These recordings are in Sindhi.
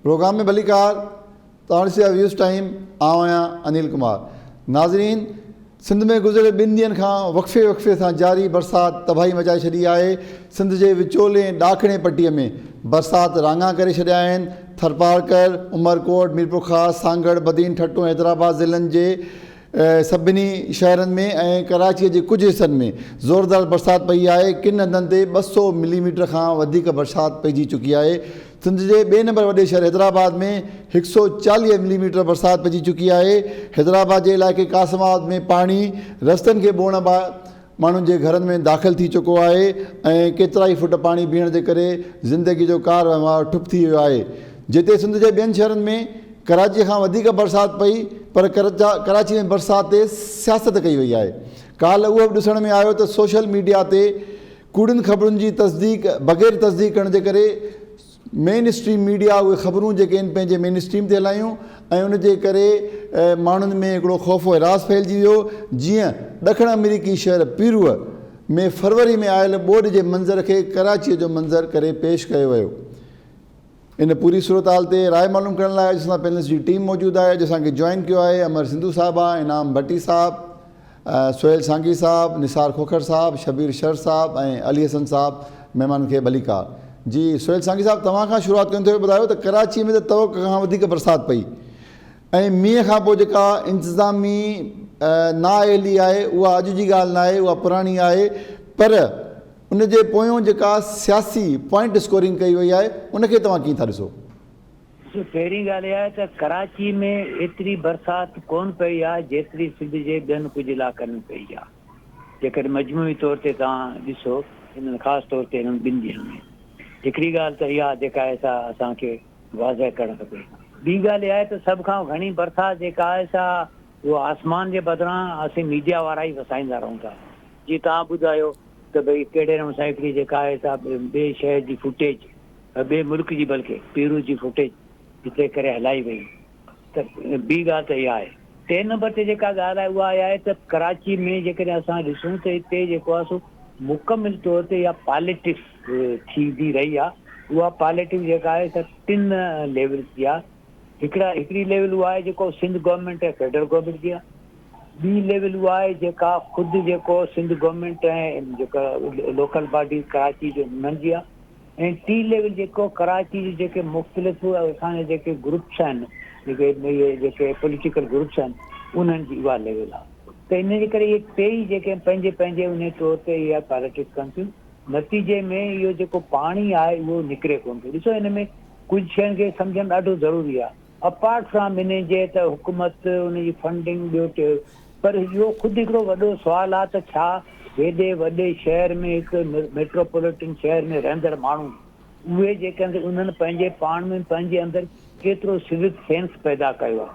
پروگرام ۾ ڀليڪار توهان ڏسي رهيا ويوز ٽائيم آئون آهيان انيل ڪمار ناظرين سنڌ ۾ گذريل ٻن ڏينهن کان وقفي وقفي سان جاري برسات تباهي مچائي ڇڏي آهي سنڌ جي وچولي ۽ ڏاکڻي پٽي ۾ برسات راڱا ڪري ڇڏيا آهن ٿرپارڪر عمرڪوٽ ميرپورخاص سانگهڙ بدين ٺٽو ۽ حيدرآباد ضلعن جي سڀني شهرن ۾ ۽ ڪراچي جي ڪجهه حصن ۾ زوردار برسات پئي آهي، ڪن هنڌن تي 200 ملي ميٽر کان وڌيڪ برسات پئجي چڪي آهي، سنڌ جي ٻئي نمبر وڏي شهر حيدرآباد ۾ 140 ملي ميٽر برسات پئجي چڪي آهي، حيدرآباد جي علائقي قاسم آباد ۾ پاڻي رستن کي ٻوڙڻ بعد ماڻهن جي گهرن ۾ داخل ٿي چڪو آهي ۽ ڪيترائي فوٽ پاڻي بيهڻ جي ڪري زندگي جو ڪار وهنوار ٺپ ٿي ويو آهي جتي سنڌ جي ٻين شهرن ۾ ڪراچي کان وڌيڪ برسات پئي پر ڪراچي ۾ برسات تي سياست ڪئي وئي آهي ڪالهه اهو به ڏسڻ ۾ آيو ته سوشل ميڊيا تي ڪوڙين خبرن جي تصديق بغير تصديق ڪرڻ جي ڪري مين اسٽريم ميڊيا اهي خبرون جيڪي آهن پنهنجي مين اسٽريم تي هلايون ۽ ان جي ڪري ماڻهن ۾ هڪڙو خوف و هراس ڦهلجي ويو جيئن ڏکڻ آمريڪي شهر پيروء ۾ فروري ۾ آيل ٻوڏ جي منظر کي ڪراچيء جو منظر ڪري پيش ڪيو ويو. ان پوري صورتحال تي راء معلوم ڪرڻ لاء اڄ اسان سان پينلسٽ جي ٽيم موجود آهي اڄ اسان کي جوائن ڪيو آهي امر سنڌو صاحبه، انعام ڀٽي صاحب، سهيل سانگي صاحب، نثار کوکر صاحب، شبير شر صاحب ۽ علي حسن صاحب مهمانن کي ڀليڪار. جي سهيل سانگي صاحب توهان کان شروعات ڪيون ٿو ٻڌايو ته ڪراچي ۾ ته توقع کان وڌيڪ برسات پئي ۽ مينهن کان پوء جيڪا انتظامي نااهلي آهي اها اڄ جي ڳالهه ناهي اها پراڻي آهي پر ان جي پويون جيڪا سياسي پوائنٽ اسڪورنگ ڪئي وئي آهي ان کي توهان ڪيئن ٿا ڏسو؟ ڏسو پهرين ڳالهه اها آهي ته ڪراچي ۾ ايتري برسات ڪونه پئي آهي جيتري سنڌ جي ٻين ڪجهه علائقن ۾ پئي آهي. جيڪڏهن مجموعي طور تي توهان ڏسو انهن خاص طور تي انهن ٻن ڏينهن ۾ هڪڙي ڳالهه ته اها جيڪا آهي سا اسان کي واضح ڪرڻ کپي. ٻي ڳالهه اها آهي ته سڀ کان گهڻي برسات جيڪا آهي سا اها آسمان جي بدران اسين ميڊيا وارا ئي وسائيندا رهون ٿا. جيئن توهان ٻڌايو ته ڀئي ڪهڙي نموني سان هڪڙي جيڪا آهي سا ٻئي شهر جي فوٽيج ٻئي ملڪ جي بلڪه پيرو جي فوٽيج هتي ڪري هلائي وئي ته ٻي ڳالهه ته اها آهي. ٽئين نمبر تي جيڪا ڳالهه آهي اها اها آهي ته ڪراچي ۾ جيڪڏهن اسان ڏسون ته هتي جيڪو آهي سو مڪمل طور تي اها پاليٽڪس ٿيندي رهي آهي اها پاليٽڪس جيڪا آهي سا ٽن ليولز جي آهي هڪڙا هڪڙي ليول اها آهي جيڪو سنڌ گورنمينٽ ۽ فيڊرل گورنمينٽ جي آهي ٻي ليول اها آهي جيڪا خود جيڪو سنڌ گورنمينٽ ۽ جيڪا لوڪل باڊيز ڪراچي جو انهن جي آهي ۽ ٽين ليول جيڪو ڪراچي جي جيڪي مختلف اسان جا جيڪي گروپس آهن جيڪي اهي جيڪي پوليٽيڪل گروپس آهن انهن جي اها ليول آهي ته ان جي ڪري اهي ٽيئي جيڪي پنهنجي پنهنجي انهي طور تي اها پاليٽڪس ڪن ٿيون نتيجي ۾ اهو جيڪو پاڻي آهي اهو نڪري ڪونه ٿو ڏسو ان ۾ ڪجهه شين کي سمجهڻ ڏاڍو ضروري آهي اپارٽ فرام انهي جي ته حڪومت ان جي فنڊنگ ٻيو ٽيو پر اهو خود هڪڙو وڏو سوال آ ته ڇا هيڏي وڏي شهر ۾ هڪ ميٽروپوليٽن شهر ۾ رهندڙ ماڻهو اهي جيڪي آهن انهن پنهنجي پاڻ ۾ پنهنجي اندر ڪيترو سوڪ سينس پيدا ڪيو آ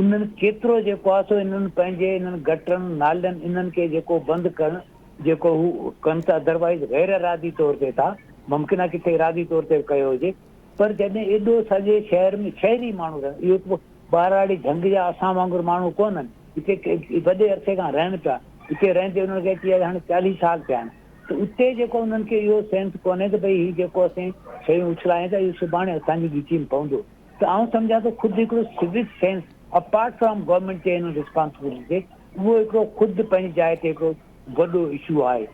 انهن ڪيترو جيڪو آ سو انهن پنهنجي انهن گٽرن نالين انهن کي جيڪو بند ڪرڻ جيڪو هو ڪن ته ادروائيز غير ارادي طور تي ٿا ممڪن آ ڪٿي ارادي طور تي به ڪيو هجي پر جڏهن ايڏو سڄي شهر ۾ شهري ماڻهو رهن اهو ته ٻهراڙي جهنگ جا اسان وانگر ماڻهو ڪونهن، هتي وڏي عرصي کان رهن پيا، هتي رهندي انهن کي اچي هاڻي 40 سال ٿيا آهن ته اتي جيڪو انهن کي اهو سينس ڪونهي ته ڀئي هي جيڪو اسين شيون اڇلايون ٿا اهو سڀاڻي اسان جي ڳچي ۾ پوندو ته آئون سمجهان ٿو خود هڪڙو civic sense apart from government جي ان ريسپانسبلٽي تي اهو هڪڙو خود پنهنجي جاء تي هڪڙو وڏو اشو آهي.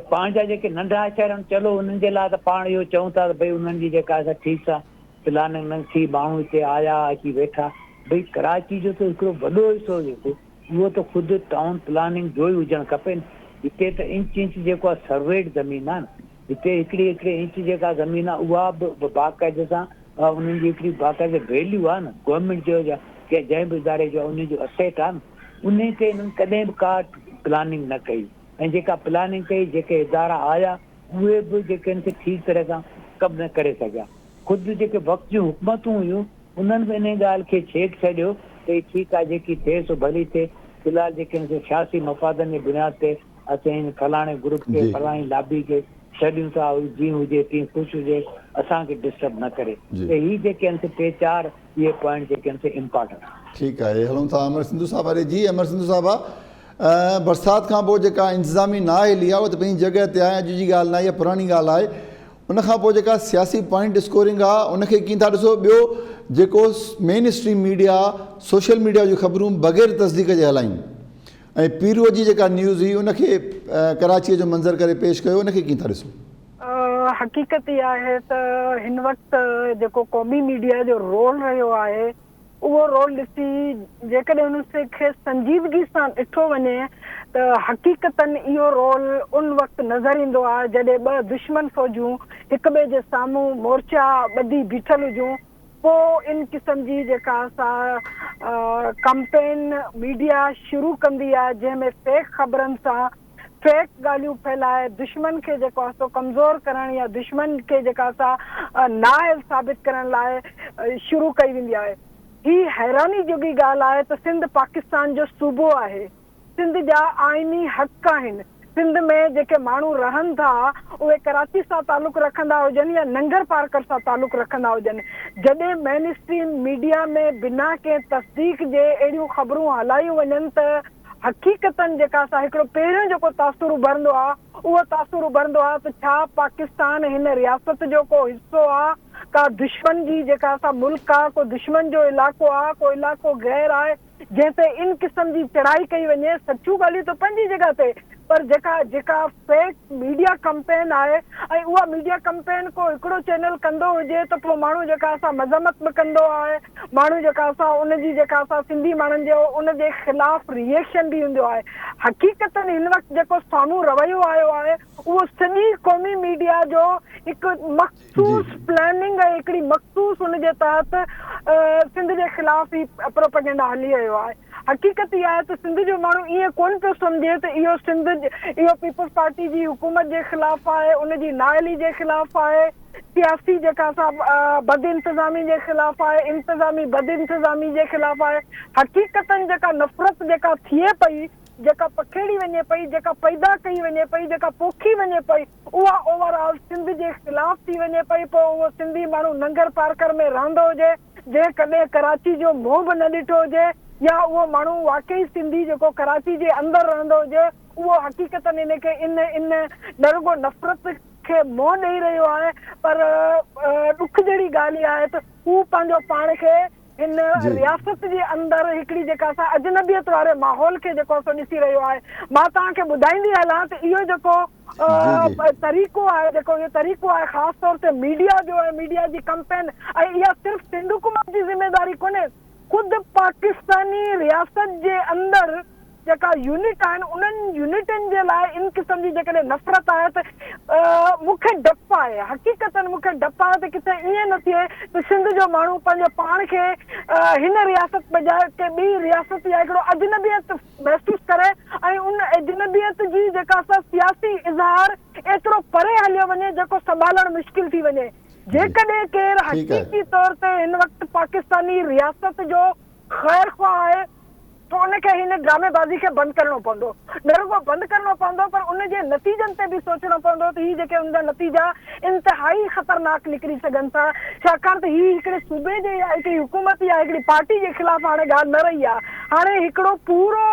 پاڻ جا جيڪي ننڍا شهر آهن چلو انهن جي لاء ته پاڻ اهو چئون ٿا ته ڀئي انهن جي جيڪا آهي سا ٺيڪ سان پلاننگ نه ٿي، ماڻهو هتي آيا اچي ويٺا، ڀئي ڪراچي جو ته هڪڙو وڏو حصو جيڪو اهو ته خود ٽائون پلاننگ جو ئي هجڻ کپي نه، هتي ته انچ انچ جيڪو آهي سرويڊ زمين آهي نه، هتي هڪڙي هڪڙي انچ جيڪا زمين آهي اها به باقاعده سان انهن جي هڪڙي باقاعده ويليو آهي نه، گورنمينٽ جو يا جنهن به اداري جو آهي انهي جو اسيٽ آهي نه، انهي تي انهن ڪڏهن به ڪا پلاننگ نه ڪئي ۽ جيڪا پلاننگ ڪئي جيڪي ادارا آيا اهي به جيڪي آهن سي ٺيڪ طرح سان ڪم نه ڪري سگهيا. خود جيڪي وقت جون حڪومتون هيون انهن به انهي ڳالهه کي ڇيڪ ڇڏيو ته هي ٺيڪ آهي جيڪي ٿئي سو ڀلي ٿئي في الحال جيڪي آهن سي سياسي مفادن جي بنياد تي اسين هن فلاڻي گروپ کي فلاڻي لابي کي ڇڏيون ٿا هو جيئن هجي تيئن خوش هجي اسان کي ڊسٽرب نه ڪري ته هي جيڪي آهن سي ٽي چار اهي پوائنٽ جيڪي آهن سي امپارٽنٽ آهن. ٺيڪ آهي هلون ٿا امر سنڌو صاحب واري جي امر سنڌو صاحب برسات کان پوء جيڪا انتظامي نااهلي آهي اها ته پنهنجي جڳهه تي آهي اڄ جي ڳالهه ناهي اها پراڻي ڳالهه آهي. ان کان پوء جيڪا سياسي پوائنٽ اسڪورنگ آ ان کي ڪيئن ٿا ڏسو ٻيو جيڪو main stream media social media جون خبرون بغير تصديق جي هلايون ۽ پيروء جي جيڪا نيوز هئي ان کي ڪراچيء جو منظر ڪري پيش ڪيو ان کي ڪيئن ٿا ڏسو؟ حقيقت اها آهي ته هن وقت جيڪو قومي ميڊيا جو رول رهيو آهي اهو رول ڏسي جيڪڏهن ان کي سنجيدگي سان ڏٺو وڃي ته حقيقتن اهو رول ان وقت نظر ايندو آهي جڏهن ٻه دشمن فوجون هڪ ٻئي جي سامهون مورچا ٻڌي بيٺل هجون پوء ان قسم جي جيڪا سا ڪمپين ميڊيا شروع ڪندي آهي جنهن ۾ فيڪ خبرن سان فيڪ ڳالهيون ڦهلائي دشمن کي جيڪو آهي سو ڪمزور ڪرڻ يا دشمن کي جيڪا سا نااهل ثابت ڪرڻ لاء شروع ڪئي ويندي آهي. هي حيراني جوڳي ڳالهه آهي ته سنڌ پاڪستان جو صوبو آهي، سنڌ جا آئيني حق آهن، سنڌ ۾ جيڪي ماڻهو رهن ٿا اهي ڪراچي سان تعلق رکندا هجن يا ننگر پارڪر سان تعلق رکندا هجن، جڏهن مين اسٽريم ميڊيا ۾ بنا ڪنهن تصديق جي اهڙيون خبرون هلايون وڃن ته حقيقتن جيڪا سا هڪڙو پهريون جيڪو تاثر اڀرندو آ اهو تاثر اڀرندو آ ته ڇا پاڪستان هن رياست جو ڪو حصو آ ڪا دشمن جي جيڪا سا ملڪ آ ڪو دشمن جو علائقو آ ڪو علائقو غير آهي جنهن تي ان قسم جي چڙهائي ڪئي وڃي سچيون ڳالهيون ته پنهنجي جڳهه تي پر جيڪا جيڪا فيڪ ميڊيا ڪمپين آهي ۽ اها ميڊيا ڪمپين ڪو هڪڙو چينل ڪندو هجي ته پوء ماڻهو جيڪا سا مذمت به ڪندو آهي ماڻهو جيڪا سا ان جي جيڪا سا سنڌي ماڻهن جو ان جي خلاف ريئيڪشن به هوندو آهي حقيقتن هن وقت جيڪو سامهون رويو آيو آهي اهو سڄي قومي ميڊيا جو هڪ مخصوص پلاننگ ۽ هڪڙي مخصوص ان جي تحت سنڌ جي خلاف هي پروپيگنڊا هلي رهيو آهي. حقيقت اها آهي ته سنڌ جو ماڻهو ائين ڪونه پيو سمجهي ته اهو سنڌ اهو پيپلز پارٽي جي حڪومت جي خلاف آهي، ان جي نااهلي جي خلاف آهي، سياسي جيڪا سا بدانتظامي جي خلاف آهي، انتظامي بدانتظامي جي خلاف آهي. حقيقتن جيڪا نفرت جيڪا ٿئي پئي، جيڪا پکيڙي وڃي پئي، جيڪا پيدا ڪئي وڃي پئي، جيڪا پوکي وڃي پئي، اها اوور آل سنڌ جي خلاف ٿي وڃي پئي، پوء اهو سنڌي ماڻهو ننگر پارڪر ۾ رهندو هجي، جنهن ڪڏهن ڪراچي جو منهن به نه ڏٺو هجي، يا اهو ماڻهو واقعي سنڌي جيڪو ڪراچي جي اندر رهندو هجي، اهو حقيقتن ان کي ان ان نه رڳو نفرت کي منهن ڏئي رهيو آهي پر ڏک جهڙي ڳالهه اها آهي ته هو پنهنجو پاڻ کي هن رياست جي اندر هڪڙي جيڪا سا اجنبيت واري ماحول کي جيڪو سو ڏسي رهيو آهي. مان توهان کي ٻڌائيندي هلان ته اهو جيڪو طريقو آهي جيڪو اهو طريقو آهي خاص طور تي ميڊيا جو ۽ ميڊيا جي ڪمپين ۽ اها صرف سنڌ حڪومت جي ذميواري ڪونهي خود پاڪستاني رياست جي اندر جيڪا يونٽ آهن انهن يونٽن جي لاء ان قسم جي جيڪڏهن نفرت آهي ته مون کي ڊپ آهي حقيقتن مون کي ڊپ آهي ته ڪٿي ائين نه ٿئي ته سنڌ جو ماڻهو پنهنجو پاڻ کي هن رياست بجاء ڪنهن ٻي رياست يا هڪڙو اجنبيت محسوس ڪري ۽ ان اجنبيت جي جيڪا سا سياسي اظهار ايترو پري هليو وڃي جيڪو سنڀالڻ مشڪل ٿي وڃي جيڪڏهن ڪير حقيقي طور تي هن وقت پاڪستاني رياست جو خير خواهه آهي ته ان کي هن ڊرامي بازي کي بند ڪرڻو پوندو. نه رڳو بند ڪرڻو پوندو پر ان جي نتيجن تي به سوچڻو پوندو ته هي جيڪي ان جا نتيجا انتهائي خطرناڪ نڪري سگهن ٿا ڇاڪاڻ ته هي هڪڙي صوبي جي يا هڪڙي حڪومت يا هڪڙي پارٽي جي خلاف هاڻي ڳالهه نه رهي آهي هاڻي هڪڙو پورو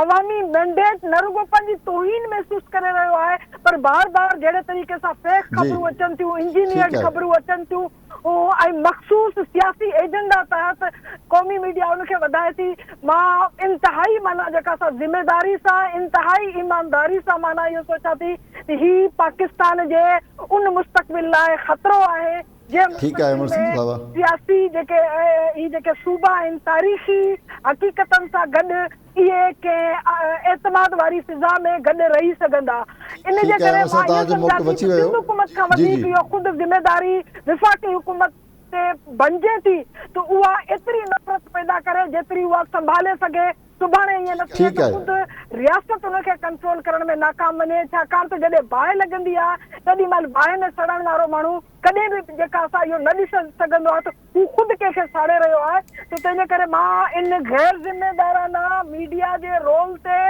عوامي مينڊيٽ نه رڳو پنهنجي توهين محسوس ڪري رهيو آهي پر بار بار جهڙي طريقي سان فيڪ خبرون اچن ٿيون انجنيئرڊ خبرون اچن ٿيون ۽ مخصوص سياسي ايجنڊا تحت قومي ميڊيا ان کي وڌائي ٿي. مان انتهائي معنيٰ جيڪا سا ذميداري سان انتهائي ايمانداري سان معنيٰ اهو سوچان ٿي ته هي پاڪستان جي ان مستقبل لاء خطرو آهي جنهن مستقبل ۾ سياسي جيڪي هي جيڪي صوبا آهن تاريخي حقيقتن سان گڏ اهي ڪنهن اعتماد واري فضا ۾ گڏ رهي سگهندا. ان جي ڪري مان اهو سمجهان ٿي ته سنڌ حڪومت کان وڌيڪ اهو خود ذميداري وفاقي حڪومت تي بنجي ٿي ته اها ايتري نفرت پيدا ڪري جيتري اها سنڀالي سگهي. سڀاڻي ائين نه ٿئي ته خود رياست ان کي ڪنٽرول ڪرڻ ۾ ناڪام وڃي ڇاڪاڻ ته جڏهن باهه لڳندي آهي تيڏي مهل باهه ۾ سڙڻ وارو ماڻهو ڪڏهن به جيڪا سا اهو نه ڏسي سگهندو آهي ته هو خود ڪنهن کي ساڙي رهيو آهي ته تنهن جي ڪري مان ان غير ذميدارانه ميڊيا جي رول تي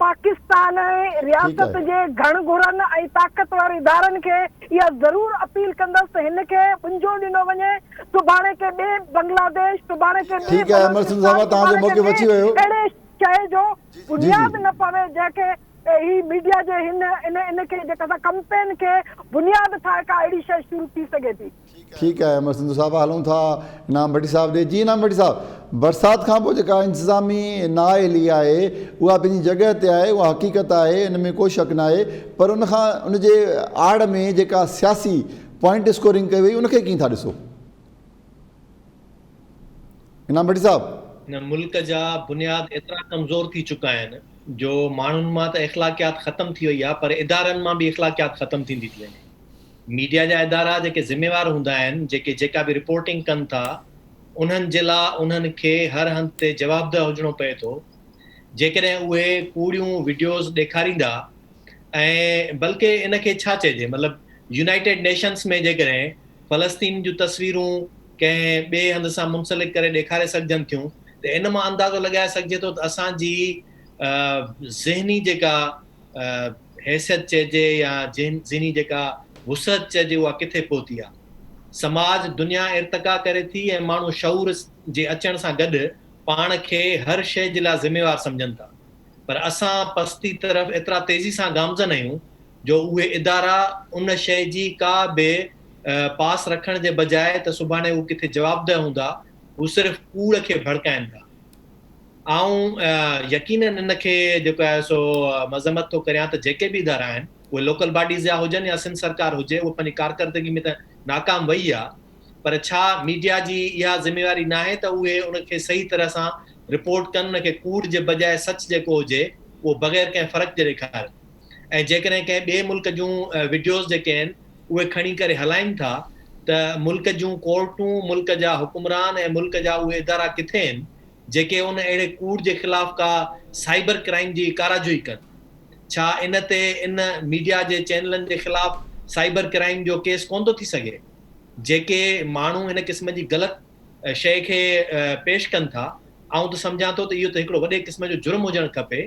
پاڪستان ۽ رياست جي گهڻ گهرن ۽ طاقتور ادارن کي اها ضرور اپيل ڪندس ته هن کي ٻنجو ڏنو وڃي سڀاڻي ڪنهن ٻئي بنگلاديش سڀاڻي ڪنهن ٻئي بلوچستان سڀاڻي ڪنهن ٻئي اهڙي شيء جو بنياد نه پوي جنهن کي. هي ميڊيا جي هن ان ان کي جيڪا سا ڪمپين کي بنياد ٺاهي ڪا اهڙي شيء شروع ٿي سگهي ٿي. ٺيڪ آهي امر سنڌو صاحب هلون ٿا انعام ڀٽي صاحب ڏي جي انعام ڀٽي صاحب برسات کان پوء جيڪا انتظامي نااهلي آهي اها پنهنجي جڳهه تي آهي اها حقيقت آهي ان ۾ ڪو شڪ ناهي پر ان کان ان جي آڙ ۾ جيڪا سياسي پوائنٽ اسڪورنگ ڪئي وئي ان کي ڪيئن ٿا ڏسو انعام ڀٽي صاحب. هن ملڪ جا بنياد ايترا ڪمزور ٿي چڪا آهن جو ماڻهن مان ته اخلاقيات ختم ٿي وئي آهي پر ادارن مان به اخلاقيات ختم ٿيندي ٿي وڃي. ميڊيا جا ادارا جيڪي ذميوار هوندا آهن، جيڪي جيڪا به رپورٽنگ ڪن ٿا، انهن جي لا انهن کي هر هنڌ تي جوابده هجڻو پئي ٿو. جيڪڏهن اهي ڪوڙيون وڊيوز ڏيکاريندا ۽ بلڪه ان کي ڇا چئجي مطلب يونائيٽيڊ نيشنز ۾ جيڪڏهن فلسطين جون تصويرون ڪنهن ٻئي هنڌ سان منسلڪ ڪري ڏيکاري سگهجن ٿيون ته ان مان اندازو لڳائي سگهجي ٿو ته اسان جي ذهني جيڪا حيثيت چئجي يا ذهني جيڪا وسعت چئجي اها ڪٿي پهتي آ. سماج دنيا ارتقا ڪري ٿي ۽ ماڻهو شعور جي اچڻ سان گڏ پاڻ کي هر شيء جي لاء ذميوار سمجهن ٿا پر اسان پستي طرف ايترا تيزي سان گامزن آهيون جو اهي ادارا ان شيء جي ڪا به پاس رکڻ جي بجاء ته سڀاڻي هو ڪٿي جوابده هوندا هو صرف ڪوڙ کي ڀڙڪائن ٿا. آئون يقينن ان کي جيڪو آهي سو مذمت ٿو ڪريان ته جيڪي به ادارا آهن اهي لوڪل باڊيز جا هجن يا سنڌ سرڪار هجي اهي پنهنجي ڪارڪردگي ۾ ته ناڪام وئي آهي پر ڇا ميڊيا جي اها ذميواري ناهي ته اهي ان کي صحيح طرح سان رپورٽ ڪن ان کي ڪوڙ جي بجاء سچ جيڪو هجي اهو بغير ڪنهن فرق جي ڏيکارين ۽ جيڪڏهن ڪنهن ٻئي ملڪ جون وڊيوز جيڪي آهن اهي کڻي ڪري هلائين ٿا ته ملڪ جون ڪورٽون ملڪ جا حڪمران ۽ ملڪ جا اهي ادارا ڪٿي آهن جيڪي ان اهڙي ڪوڙ جي خلاف ڪا سائبر ڪرائيم جي ڪاراجوئي ڪن. ڇا ان تي ان ميڊيا جي چينلن جي خلاف سائبر ڪرائيم جو ڪيس ڪونه ٿو ٿي سگهي؟ جيڪي ماڻهو ان قسم جي غلط شيء کي پيش ڪن ٿا، آئون ته سمجهان ٿو ته اهو ته هڪڙو وڏي قسم جو جرم هجڻ کپي،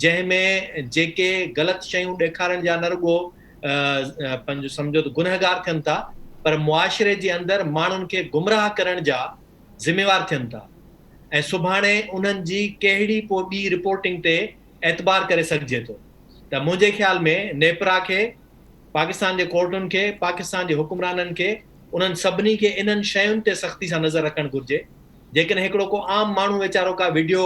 جنهن ۾ جيڪي غلط شيون ڏيکارڻ جا نه رڳو پنهنجو سمجهو ته گنهگار ٿين ٿا پر معاشري جي اندر ماڻهن کي گمراهه ڪرڻ جا ذميوار ٿين ٿا ۽ سڀاڻي انهن جي ڪهڙي پوء ٻي رپورٽنگ تي اعتبار ڪري سگهجي ٿو ته منهنجي خيال ۾ نيپرا کي پاڪستان جي ڪورٽن کي پاڪستان جي حڪمرانن کي انهن سڀني کي انهن شين تي سختي سان نظر رکڻ گهرجي جيڪڏهن هڪڙو ڪو عام ماڻهو ويچارو ڪا وڊيو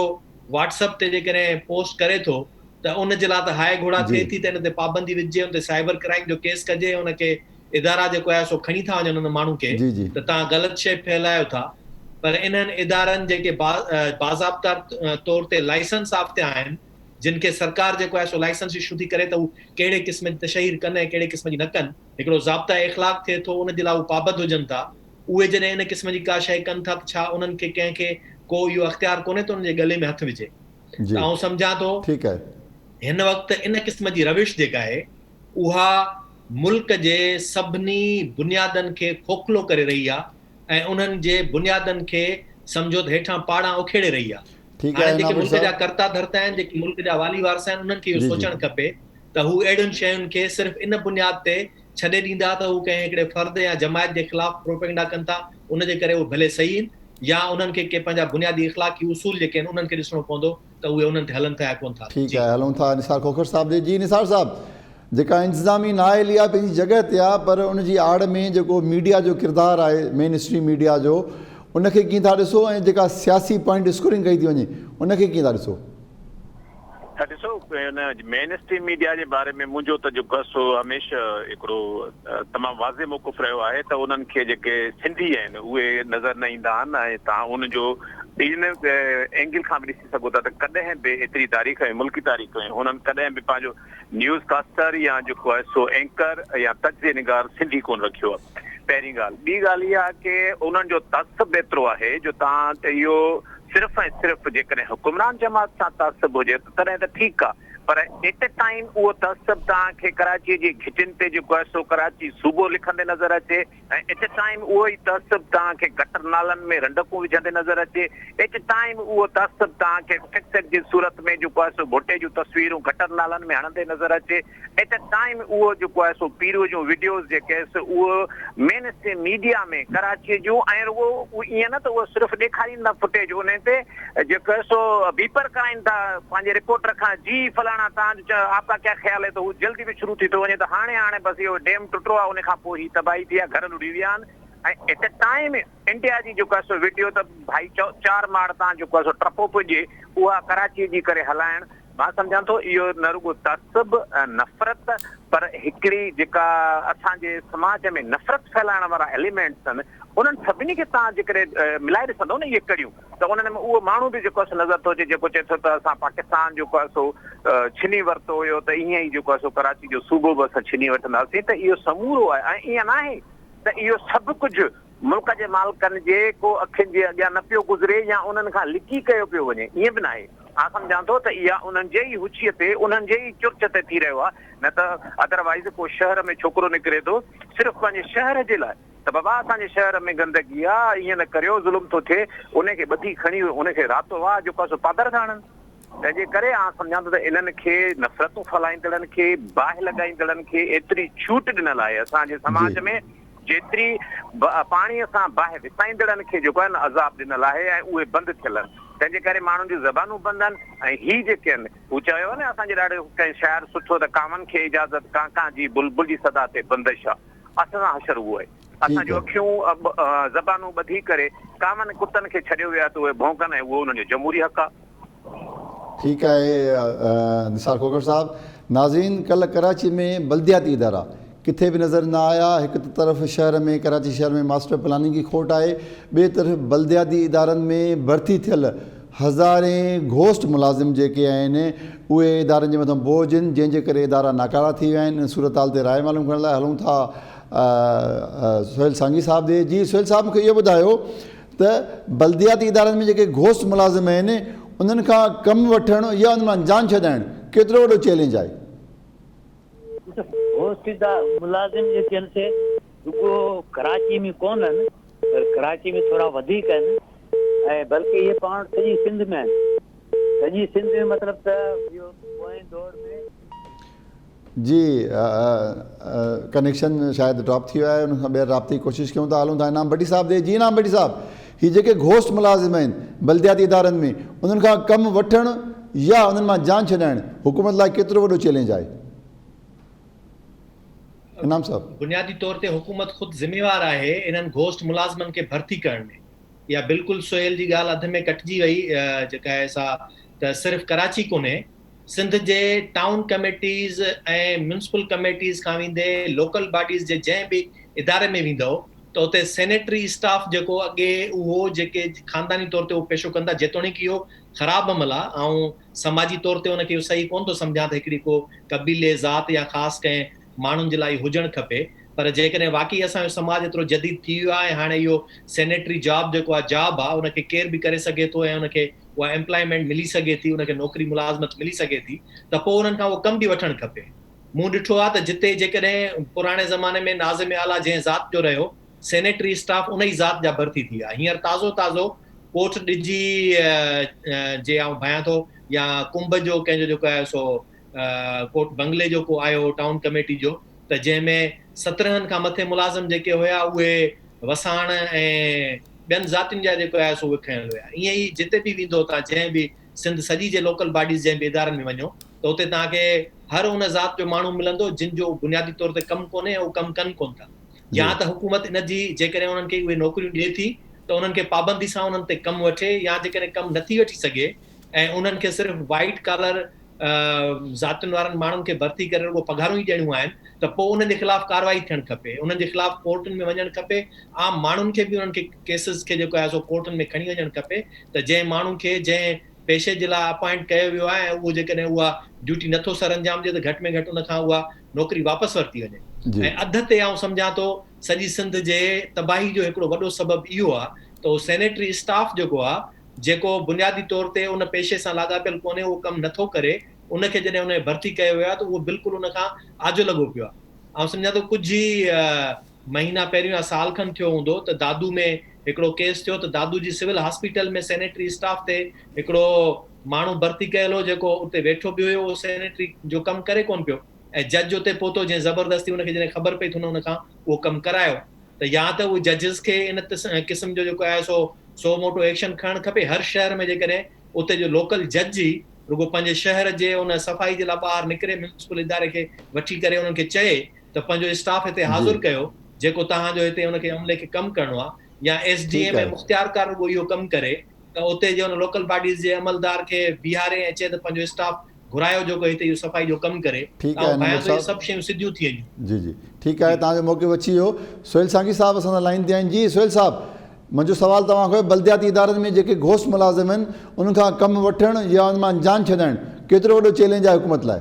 واٽس اپ تي جيڪڏهن پوسٽ ڪري ٿو ته ان جي لاء ته هاء گهوڙا ٿئي ٿي ته ان تي پابندي وجهجي ان تي سائبر ڪرائيم جو ڪيس ڪجي ان کي ادارا جيڪو آهي سو کڻي ٿا وڃن ان ماڻهو کي ته توهان غلط شيء ڦهلايو ٿا پر انهن ادارن جيڪي باضابطا طور تي لائسنس يافته آهن جن کي سرڪار جيڪو آهي سو لائسنس اشو ٿي ڪري ته هو ڪهڙي قسم جي تشهير ڪن ۽ ڪهڙي قسم جي نه ڪن هڪڙو ضابطه اخلاق ٿئي ٿو ان جي لاء هو پابند هجن ٿا اهي جڏهن ان قسم جي ڪا شيء ڪن ٿا ته ڇا انهن کي ڪنهن کي ڪو اهو اختيار ڪونهي ته انهن جي ڳلي ۾ هٿ وجهي ته آئون سمجهان ٿو هن وقت ان قسم جي روش جيڪا آهي اها ملڪ جي سڀني بنيادن کي کوکلو ڪري رهي آ ۽ انهن جي بنيادن کي سمجهو ته هيٺان پاڙان اکيڙي رهي آ. هاڻي جيڪي ملڪ جا ڪرتا ڌرتا آهن، جيڪي ملڪ جا والي وارث آهن انهن کي اهو سوچڻ کپي ته هو اهڙين شين کي صرف ان بنياد تي ڇڏي ڏيندا ته هو ڪنهن هڪڙي فرد يا جماعت جي خلاف پروپيگنڊا ڪن ٿا ان جي ڪري اهي ڀلي صحيح آهن يا انهن کي ڪي پنهنجا بنيادي اخلاقي اصول جيڪي آهن انهن کي ڏسڻو پوندو ته اهي انهن تي هلن ٿا يا ڪونه ٿا هلن. ٺيڪ جي. آهي هلون ٿا نثار کوکر صاحب ڏي. جي نثار صاحب جيڪا انتظامي نااهلي آهي پنهنجي جڳهه تي آهي پر ان جي آڙ ۾ جيڪو ميڊيا جو ڪردار آهي مين اسٽريم ميڊيا جو ان کي ڪيئن ٿا ڏسو ۽ جيڪا سياسي پوائنٽ اسڪورنگ ڪئي ٿي وڃي ان کي ڪيئن ٿا ڏسو. ها ڏسو ان مين اسٽريم ميڊيا جي باري ۾ منهنجو ته جيڪو آهي سو هميشه هڪڙو تمام واضح موقف رهيو آهي ته انهن کي جيڪي سنڌي آهن اهي نظر نه ايندا آهن ۽ توهان ان جو ان اينگل کان به ڏسي سگهو ٿا ته ڪڏهن به ايتري تاريخ ۽ ملڪي تاريخ ۾ هنن ڪڏهن به پنهنجو نيوز ڪاسٽر يا جيڪو آهي سو اينڪر يا تجزيي نگار سنڌي ڪونه رکيو آهي پهرين ڳالهه ٻي ڳالهه اها آهي ڪي انهن جو تعصب ايترو آهي جو توهان اهو صرف ۽ صرف جيڪڏهن حڪمران جماعت سان تعصب هجي ته تڏهن ته ٺيڪ آ پر ايٽ اي ٽائيم اهو تعصب توهان کي ڪراچي جي گهٽين تي جيڪو آهي سو ڪراچي صوبو لکندي نظر اچي ۽ ايٽ اي ٽائيم اهو ئي تعصب توهان کي گٽر نالن ۾ رنڊڪون وجهندي نظر اچي ايٽ اي ٽائيم اهو تعصب توهان کي فڪسڊ جي صورت ۾ جيڪو آهي سو ڀٽي جون تصويرون گٽر نالن ۾ هڻندي نظر اچي ايٽ اي ٽائيم اهو جيڪو آهي سو پيرو جون وڊيوز جيڪي سو اهو مين اسٽريم ميڊيا ۾ ڪراچي جون ۽ رڳو ائين نه ته اهو صرف ڏيکارين ٿا فوٽيج انهي تي جيڪو آهي سو بيپر ڪرائين ٿا پنهنجي رپورٽر کان جي فلاڻي. فلاڻا توهان جو آپ ڪا ڪيا خيال هي ته هو جلدي به شروع ٿي ٿو وڃي ته هاڻي هاڻي بس اهو ڊيم ٽٽو آهي ان کان پوء هي تباهي ٿي آهي گهر لڙهي ويا آهن ۽ ايٽ اي ٽائيم انڊيا جي جيڪو آهي سو وڊيو ته ڀائي چار ماڙ تان جيڪو آهي سو ٽپو پيو ڏئي اها ڪراچي جي ڪري هلائڻ مان سمجهان ٿو اهو نه رڳو تعصب ۽ نفرت پر هڪڙي جيڪا اسان جي سماج ۾ نفرت ڦهلائڻ وارا ايليمينٽس آهن انهن سڀني کي توهان جيڪڏهن ملائي ڏسندو نه اهي ڪڙيون ته انهن ۾ اهو ماڻهو به جيڪو آهي سو نظر ٿو اچي جيڪو چئي ٿو ته اسان پاڪستان جيڪو آهي سو ڇني ورتو هيو ته ائين ئي جيڪو آهي سو ڪراچي جو صوبو به اسان ڇني وٺنداسين ته اهو سمورو آهي ۽ ائين ناهي ته اهو سڀ ڪجهه ملڪ جي مالڪن جي ڪو اکين جي اڳيان نه پيو گذري يا انهن کان لڪي ڪيو پيو وڃي، ائين به ناهي. آء سمجهان ٿو ته اها انهن جي ئي هوڇيء تي، انهن جي ئي چرچ تي ٿي رهيو آهي، نه ته ادروائيز ڪو شهر ۾ ڇوڪرو نڪري ٿو صرف پنهنجي شهر جي لاء ته بابا اسان جي شهر ۾ گندگي آ، ائين نه ڪريو، ظلم ٿو ٿئي، انهي کي ٻڌي کڻي انهي کي راتو واهه جيڪو آهي سو پادر ٿا هڻن. تنهن جي ڪري آء سمجهان ٿو ته انهن کي نفرتون ڦهلائيندڙن کي، باهه لڳائيندڙن کي ايتري ڇوٽ ڏنل آهي اسان جي سماج ۾، جيتري پاڻيء سان باهه وسائيندڙن کي جيڪو آهي نه عذاب ڏنل آهي ۽ اهي بند ٿيل آهن، تنهن جي ڪري ماڻهن جون زبانون بند آهن ۽ هي جيڪي آهن، هو چيو آهي نه اسان جي ڏاڏي ڪنهن شاعر سٺو ته ڪانون کي اجازت ڪان ڪان جي بلبل جي صدا تي بندش آ، اسان سان حشر اهو آهي. اسان جون اکيون زبانون ٻڌي ڪري ڪانون ڪتن کي ڇڏيو ويو آهي ته اهي ڀونڪن ۽ اهو انهن جو جمهوري حق آ. ٺيڪ آهي نثار کوکر صاحب. ناظرين ڪلهه ڪراچي ۾ بلدياتي ادارا ڪٿي به نظر نه آيا هڪ ته طرف شهر ۾ ڪراچي شهر ۾ ماسٽر پلاننگ جي کوٽ آهي ٻئي طرف بلدياتي ادارن ۾ ڀرتي ٿيل هزارين گهوسٽ ملازم جيڪي آهن اهي ادارن جي مٿان بوجهه آهن جنهن جي ڪري ادارا ناڪارا ٿي ويا آهن ان صورتحال تي راء معلوم ڪرڻ لاء هلون ٿا سهيل سانگي صاحب ڏي جي سهيل صاحب مونکي اهو ٻڌايو ته بلدياتي ادارن ۾ جيڪي گهوسٽ ملازم آهن انهن کان ڪم وٺڻ يا انهن مان جان ڇڏائڻ ڪيترو وڏو چئلينج آهي؟ گهوسٽ ملازم جيڪي آهن سي رڳو ڪراچي ۾ ڪونهن پر ڪراچي ۾ ٿورا وڌيڪ آهن ۽ بلڪه اهي پاڻ سڄي سنڌ ۾ آهن سڄي سنڌ ۾ مطلب ته اهو پوئين دور ۾ جي ڪنيڪشن شايد ڊراپ ٿي ويو آهي ان کان ٻيهر رابطي جي ڪوشش ڪيون ٿا هلون ٿا انعام ڀٽي صاحب ڏي جي انعام ڀٽي صاحب هي جيڪي گهوسٽ ملازم آهن بلدياتي ادارن ۾ انهن کان ڪم وٺڻ يا انهن مان جان ڇڏائڻ حڪومت لاء ڪيترو وڏو چئلينج آهي انعام صاحب. بنيادي طور تي حڪومت خود ذميوار آهي انهن گهوسٽ ملازمن کي ڀرتي ڪرڻ ۾ اها بلڪل سهيل جي ڳالهه اڌ ۾ ڪٽجي وئي جيڪا آهي سا ته صرف ڪراچي ڪونهي سنڌ جي ٽائون ڪميٽيز ۽ ميونسپل ڪميٽيز کان ويندي لوڪل باڊيز جي جنهن به اداري ۾ ويندؤ ته اتي سينيٽري اسٽاف جيڪو اڳي اهو جيڪي خانداني طور تي اهو پيشو ڪن ٿا جيتوڻيڪ اهو خراب عمل آ آئون سماجي طور تي ان کي اهو صحيح ڪونه ٿو سمجهان ته هڪڙي ڪو قبيلي ذات يا خاص ڪنهن ماڻهن جي لاء اهو هجڻ کپي پر جيڪڏهن واقعي اسان جو سماج ايترو جديد ٿي ويو آهي ۽ هاڻي اهو سينيٽري جاب جيڪو آهي جاب آهي ان کي ڪير به ڪري سگهي ٿو ۽ ان کي اها ايمپلائمينٽ ملي سگهي ٿي ان کي نوڪري ملازمت ملي سگهي ٿي ته پوء انهن کان اهو ڪم به وٺڻ کپي. مون ڏٺو آهي ته جتي جيڪڏهن پراڻي زماني ۾ ناظم اعليٰ جنهن ذات جو رهيو سينيٽري اسٽاف ان ئي ذات جا ڀرتي ٿي ويا. هينئر تازو تازو ڪوٽ ڏجي جي آئون ڀانيان ٿو يا ڪنب جو ڪنهن جو جيڪو آهي سو ڪوٽ بنگلي جو ڪو آيو هو ٽائون ڪميٽي جو ته جنهن ۾ سترهن کان مٿي ملازم جيڪي هيا اهي وساڻ ۽ ٻين ذاتين جا جيڪو آهي سو اهي کنيل هيا. ائين ئي جتي به ويندو توهان جنهن به سنڌ سڄي جي لوڪل باڊيز جنهن به ادارن ۾ وڃو ته اتي توهان کي هر ان ذات جو ماڻهو ملندو جن جو بنيادي طور تي ڪم ڪونهي ۽ اهو ڪم ڪن ڪونه ٿا. يا ته حڪومت ان جي جيڪڏهن انهن کي اهي نوڪريون ڏئي ٿي ته انهن کي پابندي سان انهن تي ڪم وٺي يا جيڪڏهن ڪم نٿي وٺي سگهي ۽ انهن کي صرف وائيٽ ڪالر ذاتين وارن ماڻهن کي ڀرتي ڪري رڳو پگهارون ئي ڏيڻيون آهن ته پوء انهن جي خلاف ڪارروائي ٿيڻ کپي، انهن جي خلاف ڪورٽن ۾ وڃڻ کپي، عام ماڻهن کي به انهن کي ڪيسز کي جيڪو آهي سو ڪورٽن ۾ کڻي وڃڻ کپي ته جنهن ماڻهو کي جنهن پيشي جي لاء اپائنٽ ڪيو ويو آهي ۽ اهو جيڪڏهن اها ڊيوٽي نٿو سر انجام ڏئي ته گهٽ ۾ گهٽ ان کان اها نوڪري واپس ورتي وڃي ۽ اڌ تي آئون سمجهان ٿو سڄي سنڌ جي تباهي جو هڪڙو وڏو سبب اهو آهي ته اهو سينيٽري اسٽاف جيڪو آهي جيڪو بنيادي طور تي ان پيشي سان لاڳاپيل ڪونهي اهو ڪم نٿو ڪري، ان کي جڏهن ان کي ڀرتي ڪيو ويو آهي ته اهو بلڪل ان کان آجو لڳو پيو آهي. آئون سمجهان ٿو ڪجهه ئي مهينا پهريون يا سال کن ٿيو هوندو ته دادو ۾ هڪڙو ڪيس ٿيو ته دادو جي سول هاسپيٽل ۾ سينيٽري اسٽاف تي هڪڙو ماڻهو ڀرتي ڪيل هو جيڪو اتي ويٺو به هيو اهو سينيٽري جو ڪم ڪري ڪونه پيو ۽ جج اتي پهتو جنهن زبردستي ان کي جڏهن خبر پئي ته هن ان کان اهو ڪم ڪرايو. ته يا ته اهي ججز کي ان قسم جو جيڪو آهي سو سو موٽو ايڪشن کڻڻ کپي هر شهر ۾ جيڪڏهن اتي جو لوڪل جج ئي رڳو پنهنجي شهر جي ان صفائي جي لاء ٻاهر نڪري ميونسپل اداري کي وٺي ڪري انهن کي چئي ته پنهنجو اسٽاف هتي حاضر ڪيو جيڪو توهان جو هتي ان کي عملي کي ڪم ڪرڻو آهي يا ايس ڊي ايم ۽ مختيارڪار رڳو اهو ڪم ڪري ته اتي جي ان لوڪل باڊيز جي عملدار کي بيهاري ۽ چئي ته پنهنجو اسٽاف گهرايو جيڪو هتي اهو صفائي جو ڪم ڪري ته آئون ڀانيان ٿو اهي سڀ شيون سڌيون ٿي وينديون. جي جي ٺيڪ آهي توهان جو موقف اچي ويو سهيل سانگي صاحب اسان سان لائين تي آهن جي سهيل صاحب منهنجو سوال توهان کان آهي بلدياتي ادارن ۾ جيڪي گهوسٽ ملازم آهن انهن کان ڪم وٺڻ يا انهن مان جان ڇڏائڻ ڪيترو وڏو چئلينج آهي حڪومت لاء؟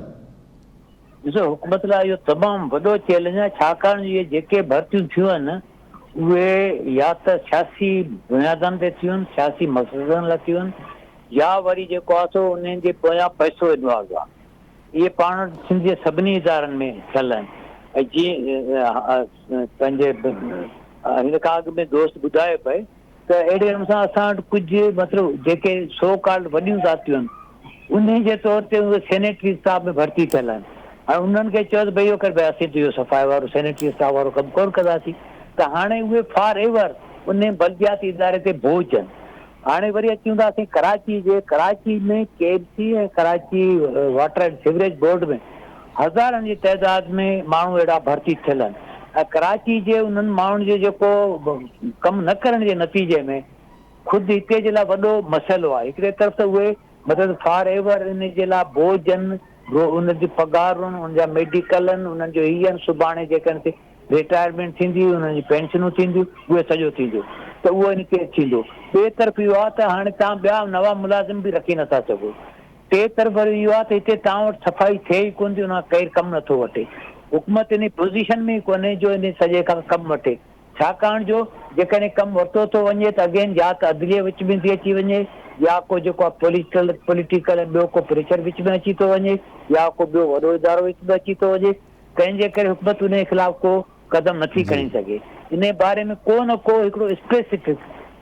ڏسو حڪومت لاء اهو تمام وڏو چئلينج آهي ڇاڪاڻ جو اهي جيڪي ڀرتيون ٿيون آهن اهي يا ته سياسي بنيادن تي ٿيون آهن سياسي مقصدن لاء ٿيون آهن يا وري جيڪو آهي سو انهن جي پويان پئسو انوالو آهي. اهي پاڻ وٽ سنڌ جي سڀني ادارن ۾ ٿيل آهن ۽ جيئن پنهنجي هن کان اڳ ۾ دوست ٻڌايو پئي ته اهڙي نموني سان اسان وٽ ڪجهه مطلب جيڪي سو ڪالڊ وڏيون ذاتيون آهن انهي جي طور تي اهي سينيٽري اسٽاف ۾ ڀرتي ٿيل آهن ۽ انهن کي چيو ته ڀئي اهو ڪر ڀئي اسين ته اهو صفائي وارو سينيٽري اسٽاف وارو ڪم ڪونه ڪنداسين ته هاڻي اهي فار ايور انهي بلدياتي اداري تي بوجه آهن. هاڻي وري اچون ٿا اسين ڪراچي جي Karachi ۾ K M C ۽ Karachi water and sewerage board ۾ هزارن جي تعداد ۾ ماڻهو اهڙا ڀرتي ٿيل آهن ۽ ڪراچي جي انهن ماڻهن جي جيڪو ڪم نه ڪرڻ جي نتيجي ۾ خود هتي جي لاء وڏو مسئلو آهي هڪڙي طرف ته اهي مطلب فار ايور ان جي لاء بوجھ آهن ان جي پگهارون ان جا ميڊيڪل آهن انهن جو هي آهن سڀاڻي جيڪڏهن رٽائرمينٽ ٿيندي، انهن جون پينشنون ٿينديون، اهي سڄو ٿيندو ته اهو ان ڪيس ٿيندو. ٻئي طرف اهو آهي ته هاڻي توهان ٻيا نوان ملازم به رکي نٿا سگهو. ٽئين طرف وري اهو آهي ته هتي توهان وٽ صفائي ٿئي ئي ڪونه ٿي، ان کان ڪير ڪم نٿو وٺي. حڪومت انهي پوزيشن ۾ ئي ڪونهي جو انهي سڄي کان ڪم وٺي. ڇاڪاڻ جو جيڪڏهن ڪم ورتو ٿو وڃي ته اگين يا ته عدليه وچ ۾ ٿي اچي وڃي يا ڪو جيڪو آهي پوليٽيڪل پوليٽيڪل ۽ ٻيو ڪو پريشر وچ ۾ اچي ٿو وڃي يا ڪو ٻيو وڏو ادارو وچ ۾ اچي ٿو وڃي. تنهن جي ڪري حڪومت انهيء خلاف ڪو قدم نٿي کڻي سگهي. انهيء باري ۾ ڪو نه ڪو هڪڙو اسپيسفڪ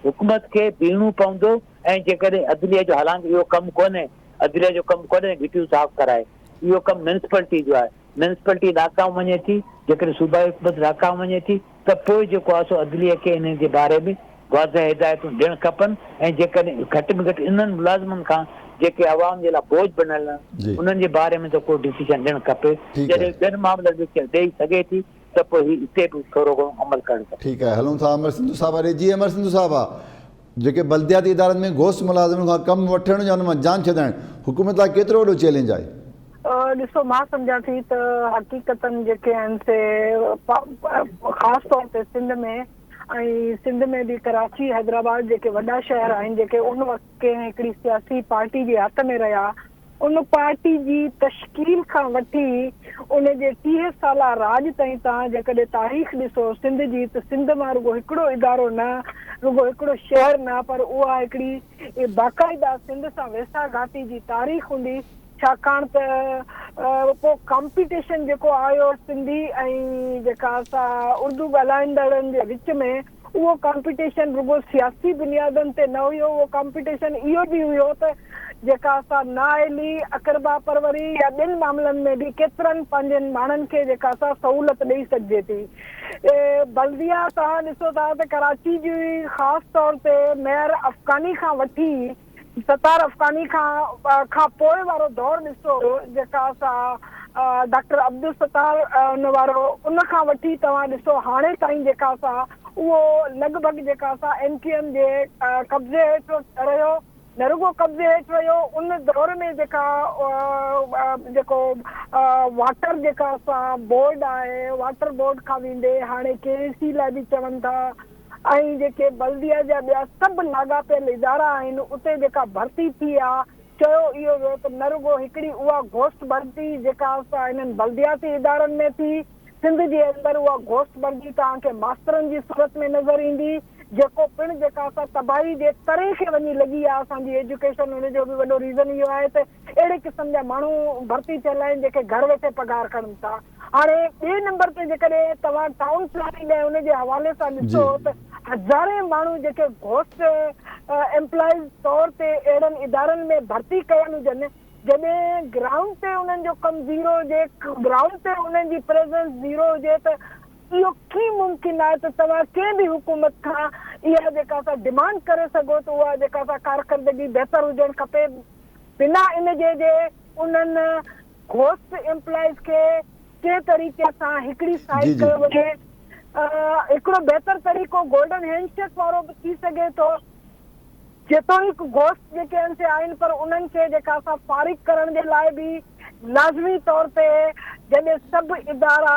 حڪومت کي بيهڻو پوندو ۽ جيڪڏهن عدليه جو حالانڪ اهو ڪم ڪونهي، عدليه جو ڪم ڪونهي گهٽيون صاف ڪرائي، اهو ڪم ميونسپلٽي جو آهي، ميونسپلٽي ناڪام وڃي ٿي، جيڪڏهن صوبائي حڪومت ناڪام وڃي ٿي ته پوء جيڪو آهي سو عدليه کي انهيء جي باري ۾ واضح هدايتون ڏيڻ کپن ۽ جيڪڏهن گهٽ ۾ گهٽ انهن ملازمن کان جيڪي عوام جي لاء بوجهه بڻيل آهن انهن جي باري ۾ ته ڪو ڊسيزن ڏيڻ کپي جڏهن ٻين معاملن ۾ ڏئي سگهي ٿي ته پوء هي اتي به ٿورو گهڻو عمل ڪرڻ کپي. ٺيڪ آهي هلون ٿا امر سنڌو صاحب ڏي جي امر سنڌو صاحب جيڪي بلدياتي ادارن ۾ گهوسٽ ملازمن کان ڪم وٺڻ يا انهن مان جان ڇڏائڻ حڪومت لاء ڪيترو وڏو چئلينج آهي؟ ڏسو مان سمجهان ٿي ته حقيقتن جيڪي آهن سي خاص طور تي سنڌ ۾ ۽ سنڌ ۾ به ڪراچي حيدرآباد جيڪي وڏا شهر آهن جيڪي ان وقت ڪنهن هڪڙي سياسي پارٽي جي هٿ ۾ رهيا ان پارٽي جي تشڪيل کان وٺي ان جي 30 سالا راڄ تائين توهان جيڪڏهن تاريخ ڏسو سنڌ جي ته سنڌ مان رڳو هڪڙو ادارو نه رڳو هڪڙو شهر نه پر اها هڪڙي باقاعده سنڌ سان ويساهه گهاتي جي تاريخ هوندي ڇاڪاڻ ته پوء ڪامپيٽيشن جيڪو آيو سنڌي ۽ جيڪا سا اردو ڳالهائيندڙن جي وچ ۾ اهو ڪامپيٽيشن رڳو سياسي بنيادن تي نه هيو اهو ڪامپيٽيشن اهو به هيو ته جيڪا سا نااهلي، اقربا پروري يا ٻين معاملن ۾ به ڪيترن پنهنجن ماڻهن کي جيڪا سا سهولت ڏئي سگهجي ٿي. بلديا توهان ڏسو ٿا ته ڪراچي جي خاص طور تي ميئر افغاني کان وٺي ستار افغاني کان کان پوء وارو دور ڏسو جيڪا سا ڊاڪٽر عبدالستار ان وارو ان کان وٺي توهان ڏسو هاڻي تائين جيڪا سا اهو لڳ ڀڳ جيڪا سا ايم ڪيو ايم جي قبضي هيٺ رهيو نه رڳو قبضي هيٺ رهيو ان دور ۾ جيڪا جيڪو واٽر جيڪا سا بورڊ آهي واٽر بورڊ کان ويندي هاڻي ڪي اي سي لاء به چون ٿا ۽ جيڪي بلديه جا ٻيا سڀ لاڳاپيل ادارا آهن اتي جيڪا ڀرتي ٿي آ چيو اهو ويو ته نه رڳو هڪڙي اها گهوسٽ ڀرتي جيڪا سا انهن بلدياتي ادارن ۾ ٿي سنڌ جي اندر اها گهوسٽ ڀرتي توهان کي ماسترن جي صورت ۾ نظر ايندي جيڪو پڻ جيڪا سا تباهي جي تري کي وڃي لڳي آ اسان جي ايجوڪيشن ان جو به وڏو ريزن اهو آهي ته اهڙي قسم جا ماڻهو ڀرتي ٿيل آهن جيڪي گهر ويٺي پگهار کڻن ٿا. هاڻي ٻئي نمبر تي جيڪڏهن توهان ٽائون پلاننگ ۽ ان جي حوالي سان ڏسو ته هزارين ماڻهو جيڪي گهوسٽ ايمپلائيز طور تي اهڙن ادارن ۾ ڀرتي ڪيل هجن جڏهن گرائونڊ تي انهن جو ڪم زيرو هجي گرائونڊ تي انهن جي پريزنس زيرو هجي ته اهو ڪيئن ممڪن آهي ته توهان ڪنهن به حڪومت کان اها جيڪا سا ڊمانڊ ڪري سگهو ته اها جيڪا سا ڪارڪردگي بهتر هجڻ کپي. بنا ان جي جي انهن گهوسٽ ايمپلائيز کي ڪنهن طريقي سان هڪڙي سائيڊ ڪيو وڃي. هڪڙو بهتر طريقو گولڊن هينڊ شيڪ وارو به ٿي سگهي ٿو. جيتوڻيڪ گهوسٽ جيڪي آهن سي آهن پر انهن کي جيڪا سا فارغ ڪرڻ جي لاء به لازمي طور تي جڏهن سڀ ادارا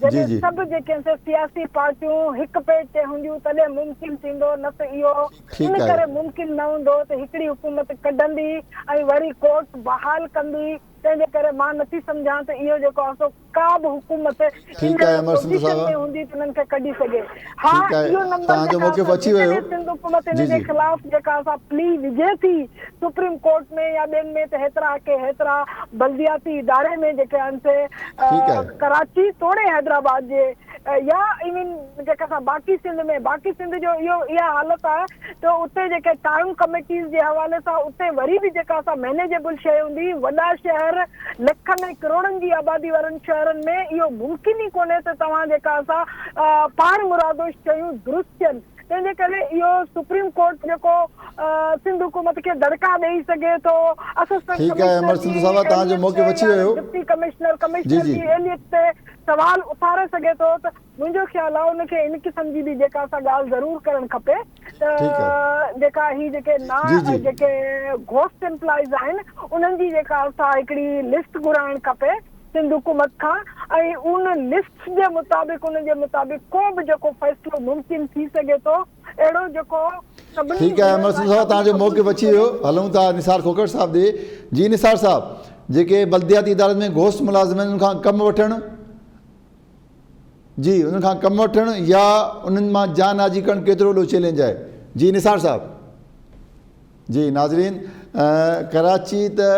جڏهن سڀ جيڪي آهن سي سياسي پارٽيون هڪ پيج تي هونديون تڏهن ممڪن ٿيندو نه ته اهو ان ڪري ممڪن نه هوندو ته هڪڙي حڪومت ڪڍندي ۽ وري ڪورٽ بحال ڪندي تنهن جي ڪري مان نٿي سمجهان ته اهو جيڪو آهي سو ڪا به حڪومت ان پوزيشن ۾ هوندي ته انهن کي ڪڍي سگهي. ها اهو نمبر جيڪا جيڪڏهن سنڌ حڪومت ان جي خلاف جيڪا سا پلي وجهي ٿي سپريم ڪورٽ ۾ يا ٻين ۾ ته هيترا ڪي هيترا بلدياتي اداري ۾ جيڪي آهن سي ڪراچي توڙي حيدرآباد جي يا ايون جيڪا سا باقي سنڌ ۾ باقي سنڌ جو اهو اها حالت آهي ته اتي جيڪي ٽائون ڪميٽيز جي حوالي سان اتي وري به جيڪا سا مينيجيبل شيء هوندي وڏا شهر لکن ۽ ڪروڙن جي آبادي وارن شهرن ۾ اهو ممڪن ئي ڪونهي ته توهان جيڪا سا پاڻ مرادو شيون درست ٿين تنهن جي ڪري اهو سپريم ڪورٽ جيڪو سنڌ حڪومت کي دڙڪا ڏئي سگهي ٿو اسسٽنٽ ڪمشنر جي اهليت تي يا ڊپٽي ڪمشنر ڪمشنر جي اهليت تي سوال اٿاري سگهي ٿو ته منهنجو خيال آهي ان کي ان قسم جي به جيڪا سا ڳالهه ضرور ڪرڻ کپي ته جيڪا هي جيڪي نا جيڪي گهوسٽ ايمپلائيز آهن انهن جي جيڪا سا هڪڙي لسٽ گهرائڻ کپي سنڌ حڪومت کان ۽ ان لسٽ جي مطابق ان جي مطابق ڪو به جيڪو فيصلو ممڪن ٿي سگهي ٿو اهڙو جيڪو سڀني ٺيڪ آهي امر سنڌ صاحب توهان جو موقف اچي ويو هلون ٿا نثار کوکر صاحب ڏي جي نثار صاحب جيڪي بلدياتي ادارن ۾ گهوسٽ ملازم آهن ان کان ڪم وٺڻ جي انهن کان ڪم وٺڻ يا انهن مان جان آجي ڪرڻ ڪيترو وڏو چئلينج آهي جي نثار صاحب. جي ناظرين ڪراچي ته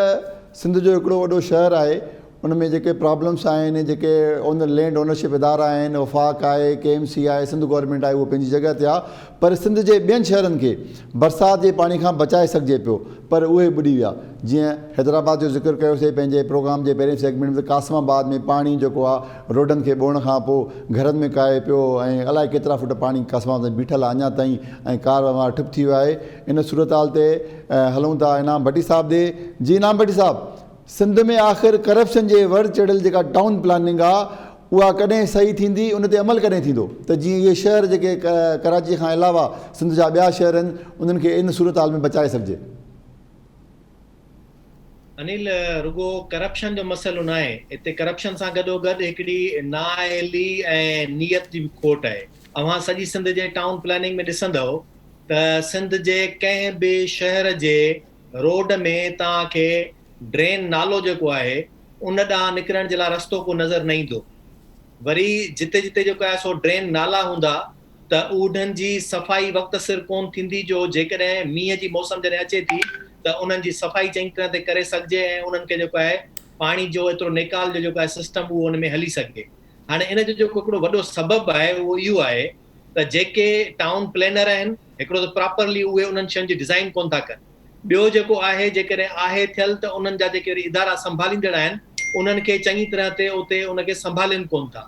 سنڌ جو هڪڙو وڏو شهر آهي ان ۾ جيڪي پرابلمس آهن جيڪي اون لينڊ اونرشپ ادارا آهن وفاق آهي ڪي ايم سي آهي سنڌ گورنمينٽ آهي اهو پنهنجي جڳهه تي آهي پر سنڌ جي ٻين شهرن کي برسات جي پاڻي کان بچائي سگهجي پيو پر اهي ٻڏي ويا جيئن حيدرآباد جو ذڪر ڪيوسي پنهنجي پروگرام جي پهرين سيگمينٽ ۾ ته قاسم آباد ۾ پاڻي جيڪو آ روڊن کي ٻوڙڻ کان پوء گهرن ۾ ڪاهي پيو ۽ الائي ڪيترا فوٽ پاڻي قاسم آباد ۾ بيٺل آ اڃا تائين ۽ ڪار وهنوار ٺپ ٿي ويو آهي ان صورتحال تي هلون ٿا انعام ڀٽي صاحب ڏي جي انعام ڀٽي صاحب سنڌ ۾ آخر ڪرپشن جي ور چڙهيل جيڪا ٽائون پلاننگ آ اها ڪڏهن صحيح ٿيندي ان تي عمل ڪڏهن ٿيندو ته جيئن اهي شهر جيڪي ڪراچي کان علاوه سنڌ جا ٻيا شهر آهن انهن کي ان صورتحال ۾ بچائي سگهجي. انيل رڳو ڪرپشن جو مسئلو ناهي اتي ڪرپشن سان گڏوگڏ هڪڙي نااهلي ۽ نيت جي به کوٽ آهي اوهان سڄي سنڌ جي ٽائون پلاننگ ۾ ڏسندؤ ته سنڌ جي ڪنهن به شهر جي روڊ ۾ توهان کي ڊرين نالو جيڪو آهي ان ڏانهن نڪرڻ جي لاء رستو ڪو نظر نه ايندو. وري جتي جتي جيڪو آهي سو ڊرين نالا هوندا ته اوڍن جي صفائي وقت سر ڪون ٿيندي جو جيڪڏهن مينهن جي موسم جڏهن اچي ٿي ته انهن جي صفائي چڱي طرح تي ڪري سگهجي ۽ انهن کي جيڪو آهي پاڻي جو ايترو نيڪال جو جيڪو آهي سسٽم اهو ان ۾ هلي سگهي. هاڻي ان جو جيڪو هڪڙو وڏو سبب آهي اهو اهو آهي ته جيڪي ٽائون پلينر آهن هڪڙو ته پراپرلي اهي انهن شين جي ڊزائين ڪون ٿا ڪن. ٻيو جيڪو آهي جيڪڏهن آهي ٿيل ته انهن جا جيڪي وري ادارا سنڀاليندڙ آهن انهن کي چڱي طرح تي اتي ان کي سنڀالين ڪون ٿا.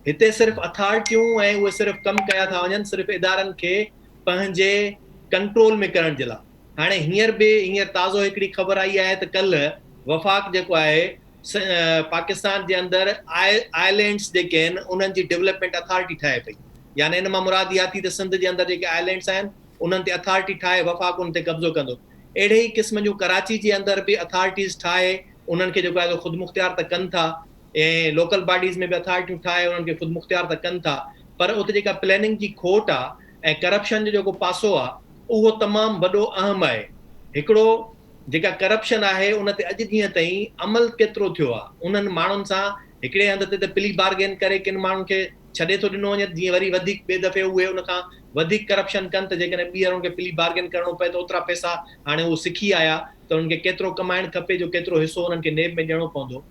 هتي صرف اٿارٽيون ۽ اهي صرف ڪم ڪيا ٿا وڃن صرف ادارن کي پنهنجي ڪنٽرول ۾ ڪرڻ جي لا. هاڻي هينئر به هينئر تازو هڪڙي خبر آئي آهي ته ڪلهه وفاق جيڪو آهي پاڪستان جي اندر آئلينڊس جيڪي آهن انهن جي ڊولپمينٽ اٿارٽي ٺاهي پئي يعني ان مان مراد اها ٿي ته سنڌ جي اندر جيڪي آئلينڊس آهن انهن تي اٿارٽي ٺاهي وفاق انهن تي قبضو ڪندو. اهڙي ئي قسم جون ڪراچي جي اندر به اٿارٽيز ٺاهي انهن کي جيڪو آهي سو خودمختيار ته ڪن ٿا ۽ لوڪل باڊيز ۾ به اٿارٽيون ٺاهي انهن کي خودمختيار ته ڪن ٿا پر اتي جيڪا پلاننگ جي کوٽ آ ۽ ڪرپشن جو جيڪو پاسو آ اهو تمام وڏو اهم آهي. هڪڙو جيڪا ڪرپشن آهي ان تي اڄ ڏينهن تائين عمل ڪيترو ٿيو آ انهن ماڻهن سان هڪڙي هنڌ تي ته پلي بارگين ڪري ڪن ماڻهن کي ڇڏي ٿو ڏنو وڃي ته جيئن وري وڌيڪ ٻئي دفعي اهي ان کان وڌيڪ ڪرپشن ڪن ته جيڪڏهن ٻيهر انهن کي پلي بارگين ڪرڻو پئي ته اوترا پئسا هاڻي هو سکي آيا ته انهن کي ڪيترو ڪمائڻ کپي جو ڪيترو حصو انهن کي نيب ۾ ڏيڻو پوندو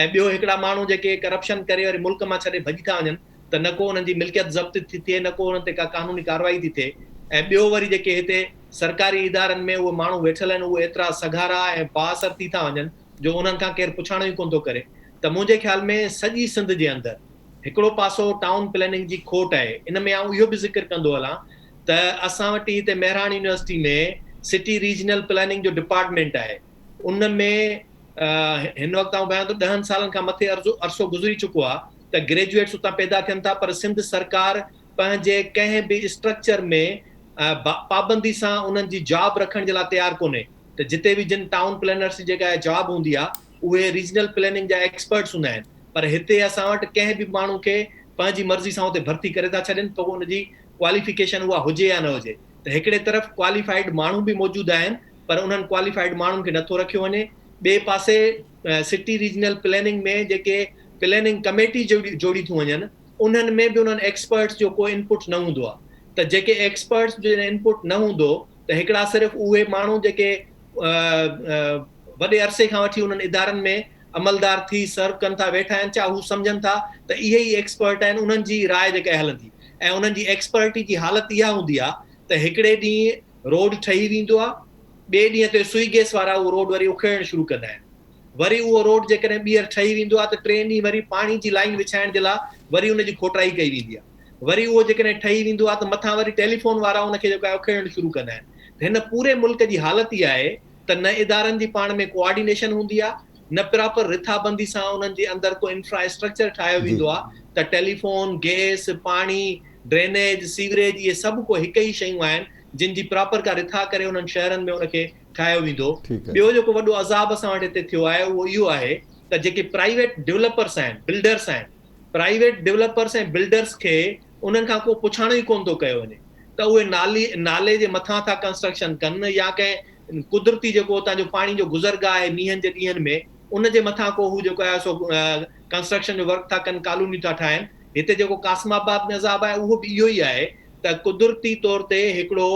۽ ٻيو هڪڙا ماڻهو جيڪي ڪرپشن ڪري وري ملڪ مان ڇڏي ڀڄي ٿا وڃن ته نه ڪو انهن جي ملڪيت ضبط ٿي ٿئي نه ڪو انهن تي ڪا قانوني ڪارروائي ٿي ٿئي ۽ ٻيو وري جيڪي هتي سرڪاري ادارن ۾ اهي ماڻهو ويٺل آهن اهي ايترا سگهارا ۽ بااثر ٿي ٿا وڃن جو انهن کان ڪير پڇاڻو ئي ڪونه ٿو ڪري ته منهنجي خيال ۾ سڄي سنڌ جي اندر هڪڙو پاسو ٽائون پلاننگ جي کوٽ آهي ان ۾ آئون اهو به ذڪر ڪندو هلان ته اسان وٽ هتي Mehran university ۾ city regional planning جو ڊپارٽمينٽ آهي ان ۾ هن وقت آئون ڀانيان ٿو ڏهن سالن کان مٿي عرصو گذري چڪو آهي ته گريجوئيٽس اتان پيدا ٿين ٿا پر سنڌ سرڪار پنهنجي ڪنهن به اسٽرڪچر ۾ پابندي سان انهن جي جاب رکڻ جي لاء تيار ڪونهي ته جتي به جن ٽائون پلانرس جي جيڪا جاب هوندي آهي اهي ريجنل پلاننگ جا ايڪسپرٽس هوندا آهن پر هتي اسان وٽ ڪنهن به ماڻهو کي پنهنجي مرضي سان اتي ڀرتي ڪري ٿا ڇڏين پوء ان جي ڪواليفڪيشن اها هجي يا نه هجي ته هڪڙي طرف ڪواليفائيڊ ماڻهو به موجود آهن پر انهن ڪواليفائيڊ ماڻهن کي نٿو رکيو وڃي ٻئي پاسي سٽي ريجنل پلاننگ ۾ جيڪي پلاننگ ڪميٽي جوڙي ٿيون وڃن انهن ۾ به انهن ايڪسپرٽس جو ڪو انپٽ نه هوندو آهي ته جيڪي ايڪسپرٽس جو جڏهن انپٽ نه هوندو ته هڪڙا صرف اهي ماڻهو جيڪي وڏي عرصي کان وٺي انهن ادارن ۾ عملدار ٿي سرو ڪن ٿا ويٺا آهن ڇا هو سمجهن ٿا ته اهي ئي ايڪسپرٽ آهن انهن جي راء جيڪا هلندي ۽ انهن جي ايڪسپرٽي جي حالت اها هوندي آهي ته هڪڙي ڏينهن روڊ ٺهي ويندو آهي ٻئي ڏينهن تي سوئي گيس وارا اهو روڊ وري اکيڙڻ شروع ڪندا آهن وري اهو روڊ جيڪڏهن ٻيهر ٺهي ويندو آهي ته ٽئين ڏينهن وري پاڻي جي لائين وڇائڻ جي لاء وري ان جي کوٽائي ڪئي ويندي آهي. وري اهو جيڪڏهن ٺهي ويندو آهي ته مٿان وري ٽيليفون وارا ان کي جيڪو آهي اکيڙڻ شروع ڪندا آهن. ته هن پوري ملڪ جي حالت اها آهي ته نه ادارن جي پاڻ ۾ ڪوآرڊينيشن هوندي آهي نه پراپر رٿابندي سان انهن جي اندر ڪو انفرا اسٽرڪچر ٺاهيو ويندو آهي ته ٽيليفون، گيس، پاڻي، ڊرينيج، سيوريج اهي سڀ ڪو هڪ ئي شيون آهن جن جي پراپر ڪا رٿا ڪري انهن شهرن ۾ ان کي ٺاهيو ويندو. ٻيو جيڪو وڏو عذاب اسان وٽ هتي ٿيو آهي اهو اهو آهي ته جيڪي پرائيويٽ ڊولپرس آهن، بلڊرس آهن، پرائيويٽ ڊولپرس ۽ بلڊرس کي انهن کان ڪو پڇاڻو ئي ڪونه ٿو ڪيو وڃي ته اهي نالي نالي جي مٿان ٿا ڪنسٽرڪشن ڪن يا ڪنهن قدرتي جيڪو اتان جو پاڻي جو گذرگاهه آهي مينهن جي ڏينهن ۾ ان جي مٿان ڪو هو جيڪو آهي سو ڪنسٽرڪشن جو ورڪ ٿا ڪن ڪالونيون ٿا ٺاهن. هتي جيڪو قاسم آباد ۾ عذاب آهي اهو به اهو ئي آهي ته قدرتي طور تي هڪڙو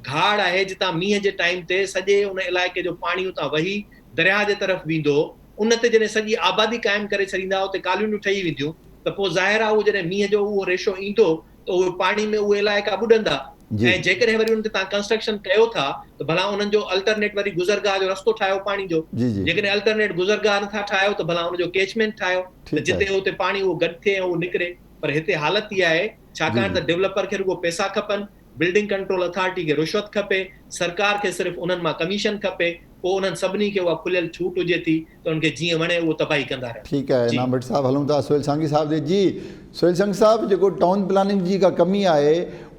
گهاڙ آهي جتان مينهن جي ٽائيم تي سڄي ان علائقي جو پاڻي اتان وهي درياهه جي طرف ويندو ان تي جڏهن سڄي آبادي قائم ڪري ڇڏيندا اتي ڪالونيون ٺهي وينديون ته پوء ظاهر آهي اهو جڏهن مينهن جو اهو ريشو ايندو ته اهي پاڻي ۾ اهي علائقا ٻڏندا ۽ جيڪڏهن وري ان تي توهان ڪنسٽرڪشن ڪيو ٿا ته ڀلا انهن جو الٽرنيٽ وري گذرگاهه جو رستو ٺاهيو پاڻي جو جيڪڏهن الٽرنيٽ گذرگاهه نٿا ٺاهيو ته ڀلا ان جو ڪيچمينٽ ٺاهيو ته جتي اتي پاڻي اهو گڏ ٿئي ۽ اهو نڪري پر هتي حالت اها آهي ڇاڪاڻ ته ڊولپر کي رڳو پئسا کپن، بلڊنگ ڪنٽرول اٿارٽي کي رشوت کپي، سرڪار کي صرف انهن مان ڪميشن کپي، پوء انهن سڀني کي اها کليل ڇوٽ هجي ٿي ته انهن کي جيئن وڻي اهو تباهي ڪندا رهن. ٺيڪ آهي انعام ڀٽ صاحب هلون ٿا سهيل سانگي صاحب ڏي جي سهيل سانگي صاحب جيڪو ٽائون پلاننگ جي ڪا ڪمي آهي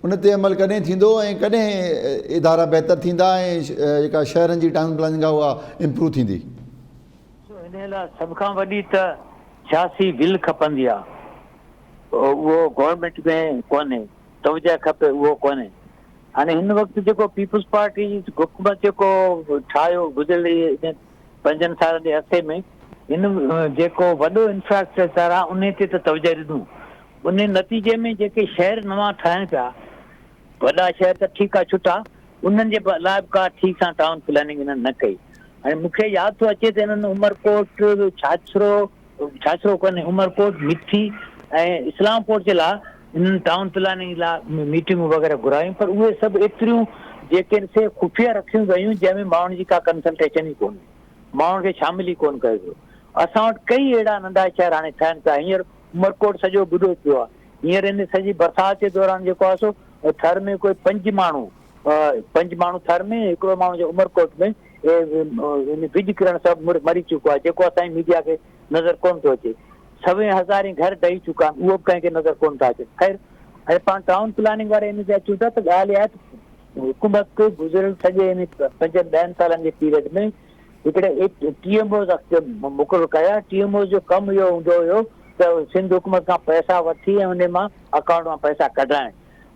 ان تي عمل ڪڏهن ٿيندو ۽ ڪڏهن ادارا بهتر ٿيندا ۽ جيڪا شهرن جي ٽائون پلاننگ آهي اها امپروو ٿيندي. ڏسو انهي لاء سڀ کان وڏي ته سياسي ول کپندي آهي. اهو گورنمينٽ ۾ ڪونهي، توجهه کپي اهو ڪونهي. هاڻي هن وقت جيڪو پيپلز پارٽي جي حڪومت جيڪو ٺاهيو گذريل انهن پنجن سالن جي عرصي ۾ هن جيڪو وڏو انفراسٽرڪچر آهي انهي تي ته توجهه ڏنو انهي نتيجي ۾ جيڪي شهر نوان ٺهن پيا وڏا شهر ته ٺيڪ آهي ڇٽا انهن جي لاء به ڪا ٺيڪ سان ٽائون پلاننگ انهن نه ڪئي. هاڻي مون کي ياد ٿو اچي ته انهن عمرڪوٽ، ڇاڇرو، ڇاڇرو ڪونهي، عمرڪوٽ، مٺي ۽ اسلام ڪوٽ جي لاء انهن ٽائون پلاننگ لاء ميٽنگون وغيره گهرايون پر اهي سڀ ايتريون جيڪي آهن سي خفيه رکيون ويون جنهن ۾ ماڻهن جي ڪا ڪنسلٽيشن ئي ڪونهي، ماڻهن کي شامل ئي ڪونه ڪيو ويو. اسان وٽ ڪئي اهڙا ننڍا شهر هاڻي ٺهن پيا، هينئر عمرڪوٽ سڄو ٻڏو پيو آهي، هينئر ان سڄي برسات جي دوران جيڪو آهي سو ٿر ۾ ڪوئي پنج ماڻهو پنج ماڻهو ٿر ۾ هڪڙو ماڻهو جو عمرڪوٽ ۾ ان وڄ ڪرڻ سبب مري چڪو آهي جيڪو اسان جي ميڊيا کي نظر ڪونه ٿو اچي. سوين هزارين گهر ڊهي چڪا آهن اهو به ڪنهن کي نظر ڪونه ٿا اچن. خير هاڻي پاڻ ٽائون پلاننگ واري ان تي اچون ٿا ته ڳالهه اها آهي ته حڪومت گذريل سڄي ان پنجن ڏهن سالن جي پيريڊ ۾ هڪڙي ٽي ايم اوز مقرر ڪيا. ٽي ايم اوز جو ڪم اهو هوندو هيو ته سنڌ حڪومت کان پئسا وٺي ۽ ان مان اڪائونٽ مان پئسا ڪڍرائڻ.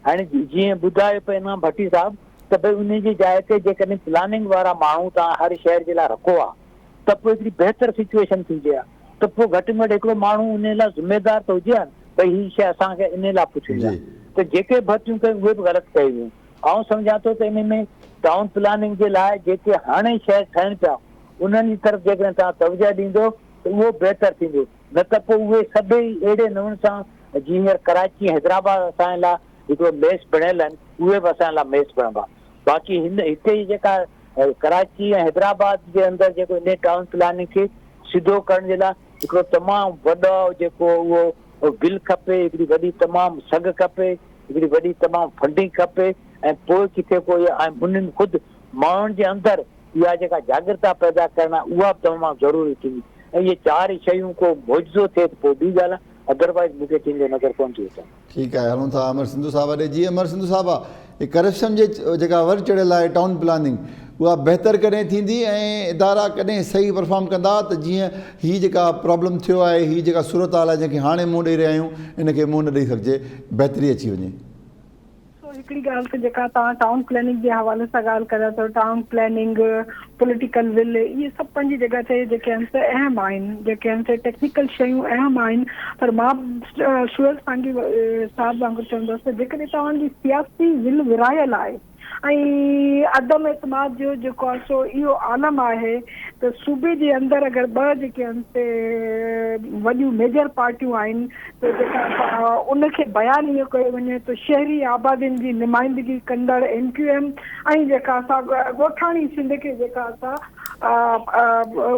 هاڻي جيئن ٻڌايو پئي انعام ڀٽي صاحب ته ڀئي انهي جي جاء تي جيڪڏهن پلاننگ وارا ماڻهو توهان هر شهر جي لاء رکو ها ته پوء هڪڙي بهتر سچوئيشن ٿي ها ته پوء گهٽ ۾ گهٽ هڪڙو ماڻهو انهي لاء ذميدار ته هجي ها نه ڀئي هي شيء اسان کي انهي لاء پڇڻي آهي ته جيڪي ڀرتيون ڪيون اهي به غلط ڪيون ويون. آئون سمجهان ٿو ته انهي ۾ ٽائون پلاننگ جي لاء جيڪي هاڻي شهر ٺهن پيا انهن جي طرف جيڪڏهن توهان توجهه ڏيندو ته اهو بهتر ٿيندو. نه ته پوء اهي سڀئي اهڙي نموني سان جيئن هينئر ڪراچي ۽ حيدرآباد اسان جي لاء هڪڙو ميس بڻيل آهن، اهي به اسان جي لاء ميس بڻبا. باقي هن هتي جي جيڪا ڪراچي ۽ حيدرآباد جي اندر جيڪو انهي ٽائون پلاننگ کي سڌو ڪرڻ جي لاء هڪڙو تمام وڏو جيڪو اهو بل کپي، هڪڙي وڏي تمام سگهه کپي، هڪڙي وڏي تمام فنڊنگ کپي ۽ پوء ڪٿي ڪو ۽ انهن خود ماڻهن جي اندر اها جيڪا جاڳرتا پيدا ڪرڻ آهي اها به تمام ضروري ٿيندي ۽ اهي چار ئي شيون ڪو معجزو ٿئي ته پوء ٻي ڳالهه آهي ادروائيز مون کي ٿيندو نظر ڪونه ٿو اچن. ٺيڪ آهي هلون ٿا امر سنڌو صاحب ڏي جي امر سنڌو صاحب هي ڪرپشن جي جيڪا ور چڙهيل آهي ٽائون پلاننگ اها بهتر ڪڏهن ٿيندي ۽ ادارا ڪڏهن صحيح پرفارم ڪندا ته جيئن هي جيڪا پرابلم ٿيو آهي هي جيڪا صورتحال آهي جنهن کي هاڻي منهن ڏئي رهيا آهيون ان کي منهن نه ڏئي سگهجي بهتري اچي وڃي. سو هڪڙي ڳالهه ته جيڪا توهان ٽائون پلاننگ جي حوالي سان ڳالهه ڪريو ٿا ٽائون پلاننگ، پوليٽيڪل will اهي سڀ پنهنجي جڳهه تي جيڪي آهن سي اهم آهن جيڪي آهن سي ٽيڪنيڪل شيون اهم آهن پر مان سهيل سانگي صاحب وانگر چوندس ته جيڪڏهن توهان جي سياسي ول ورهايل آهي ۽ عدم اعتماد جو جيڪو آهي سو اهو عالم آهي ته صوبي جي اندر اگر ٻه جيڪي آهن سي وڏيون ميجر پارٽيون آهن ته جيڪا ان کي بيان اهو ڪيو وڃي ته شهري آبادين جي نمائندگي ڪندڙ ايم ڪيو ايم ۽ جيڪا سا ڳوٺاڻي سنڌ کي جيڪا سا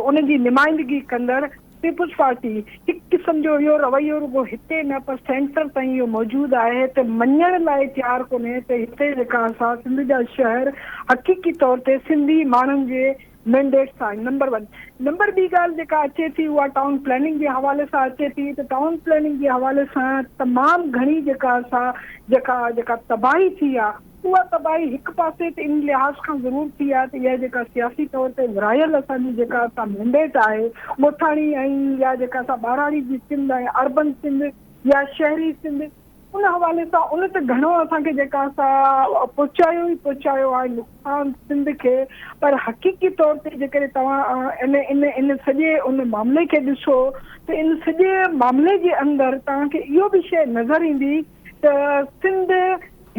ان جي نمائندگي ڪندڙ پيپلز پارٽي هڪ قسم جو اهو رويو رڳو هتي نه پر سينٽر تائين اهو موجود آهي ته مڃڻ لاء تيار ڪونهي ته هتي جيڪا سا سنڌ جا شهر حقيقي طور تي سنڌي ماڻهن جي مينڊيٽس آهن نمبر ون نمبر ٻي ڳالهه جيڪا اچي ٿي اها ٽائون پلاننگ جي حوالي سان اچي ٿي ته ٽائون پلاننگ جي حوالي سان تمام گهڻي جيڪا سا جيڪا جيڪا تباهي ٿي آهي اها تباهي هڪ پاسي ته ان لحاظ کان ضرور ٿي آهي ته اها جيڪا سياسي طور تي ورهايل اسان جي جيڪا سا مينڊيٽ آهي ڳوٺاڻي ۽ يا جيڪا سا ٻهراڙي جي سنڌ ۽ اربن سنڌ يا شهري سنڌ ان حوالي سان ان ته گهڻو اسان کي جيڪا سا پهچايو ئي پهچايو آهي نقصان سنڌ کي پر حقيقي طور تي جيڪڏهن توهان ان ان ان سڄي ان معاملي کي ڏسو ته ان سڄي معاملي جي اندر توهان کي اهو به شيء نظر ايندي ته سنڌ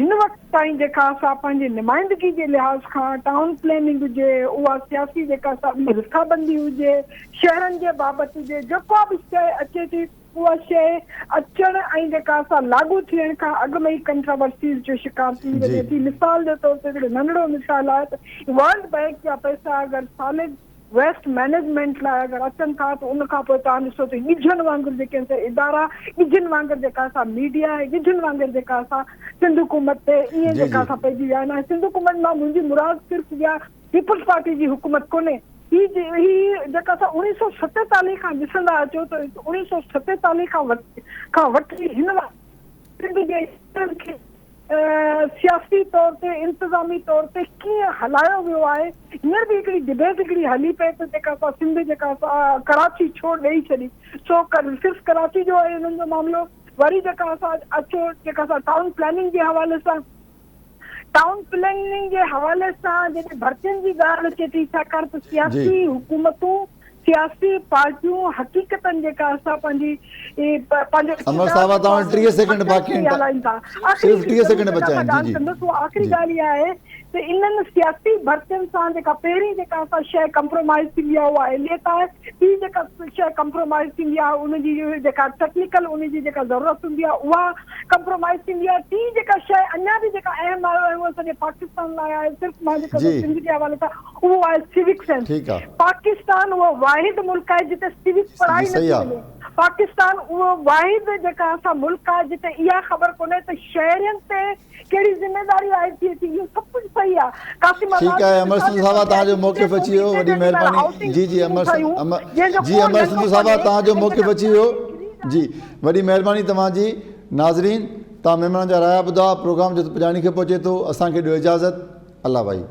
هن وقت تائين جيڪا سا پنهنجي نمائندگي جي لحاظ کان ٽائون پلاننگ هجي اها سياسي جيڪا سا رٿابندي هجي شهرن جي بابت هجي جيڪا به شيء اچي ٿي اها شيء اچڻ ۽ جيڪا سا لاڳو ٿيڻ کان اڳ ۾ ئي ڪنٽراورسيز جو شڪار ٿي وڃي ٿي. مثال جي طور تي هڪڙو ننڍڙو مثال آهي ته ورلڊ بئنڪ جا پئسا اگر سالڊ ويسٽ مئنيجمينٽ لاء اگر اچن ٿا ته ان کان پوء توهان ڏسو ته ڳجهن وانگر جيڪي آهن سي ادارا ڳجهن وانگر جيڪا سا ميڊيا ۽ ڳجهن وانگر جيڪا سا سنڌ حڪومت تي ائين جيڪا سا پئجي ويا آهن ۽ سنڌ حڪومت مان منهنجي مراد صرف اها پيپلز پارٽي جي حڪومت ڪونهي هي هي جيڪا سا اوڻيهه سو ستيتاليهه کان ڏسندا اچو ته اوڻيهه سو ستيتاليهه کان کان وٺي هن وقت سنڌ جي ادارن کي سياسي طور تي انتظامي طور تي ڪيئن هلايو ويو آهي هينئر به هڪڙي ڊبيٽ هڪڙي هلي پئي ته جيڪا سا سنڌ جيڪا سا ڪراچي ڇو ڏئي ڇڏي سو صرف ڪراچي جو آهي انهن جو معاملو وري جيڪا سا اچو جيڪا سا ٽائون پلاننگ جي حوالي سان ٽائون پلاننگ جي حوالي سان جڏهن ڀرتين جي ڳالهه اچي ٿي ڇاڪاڻ ته سياسي حڪومتون سياسي پارٽيون حقيقتن جيڪا اسان پنهنجي پنهنجو امر صاحب توهان 30 سيڪنڊ باقي آهن صرف 30 سيڪنڊ بچا آهن جي جي ڪندس اها آخري ڳالهه اها آهي ته انهن سياسي ڀرتين سان جيڪا پهرين جيڪا اسان شيء ڪمپرومائز ٿيندي آهي اها اهليت آهي ٻي جيڪا شيء ڪمپرومائز ٿيندي آهي ان جي جيڪا ٽيڪنيڪل ان جي جيڪا ضرورت هوندي آهي اها ڪمپرومائز ٿيندي آهي ٽين جيڪا شيء اڃا به جيڪا اهم آهي اها سڄي پاڪستان لاء آهي صرف مان جيڪا سنڌ جي حوالي سان اهو آهي سوڪ سينس پاڪستان اهو واحد ملڪ آهي جتي سوڪ پڙهائي نٿي وڃي پاڪستان اهو واحد جيڪا اسان ملڪ آهي جتي اها خبر ڪونهي ته شهرين تي ڪهڙي ذميواري عائد ٿئي ٿي اهو سڀ ڪجهه صحيح آهي قاسم ٺيڪ آهي امر سنڌو صاحب توهان جو موقف اچي ويو وڏي مهرباني جي جي امر جي امر سنڌو صاحب توهان جو موقف اچي ويو جي وڏي مهرباني توهان جي ناظرين توهان مهمانن جا رايا ٻڌا پروگرام جو پڄاڻي کي پهچي ٿو اسان کي ڏيو اجازت الله ڀائي.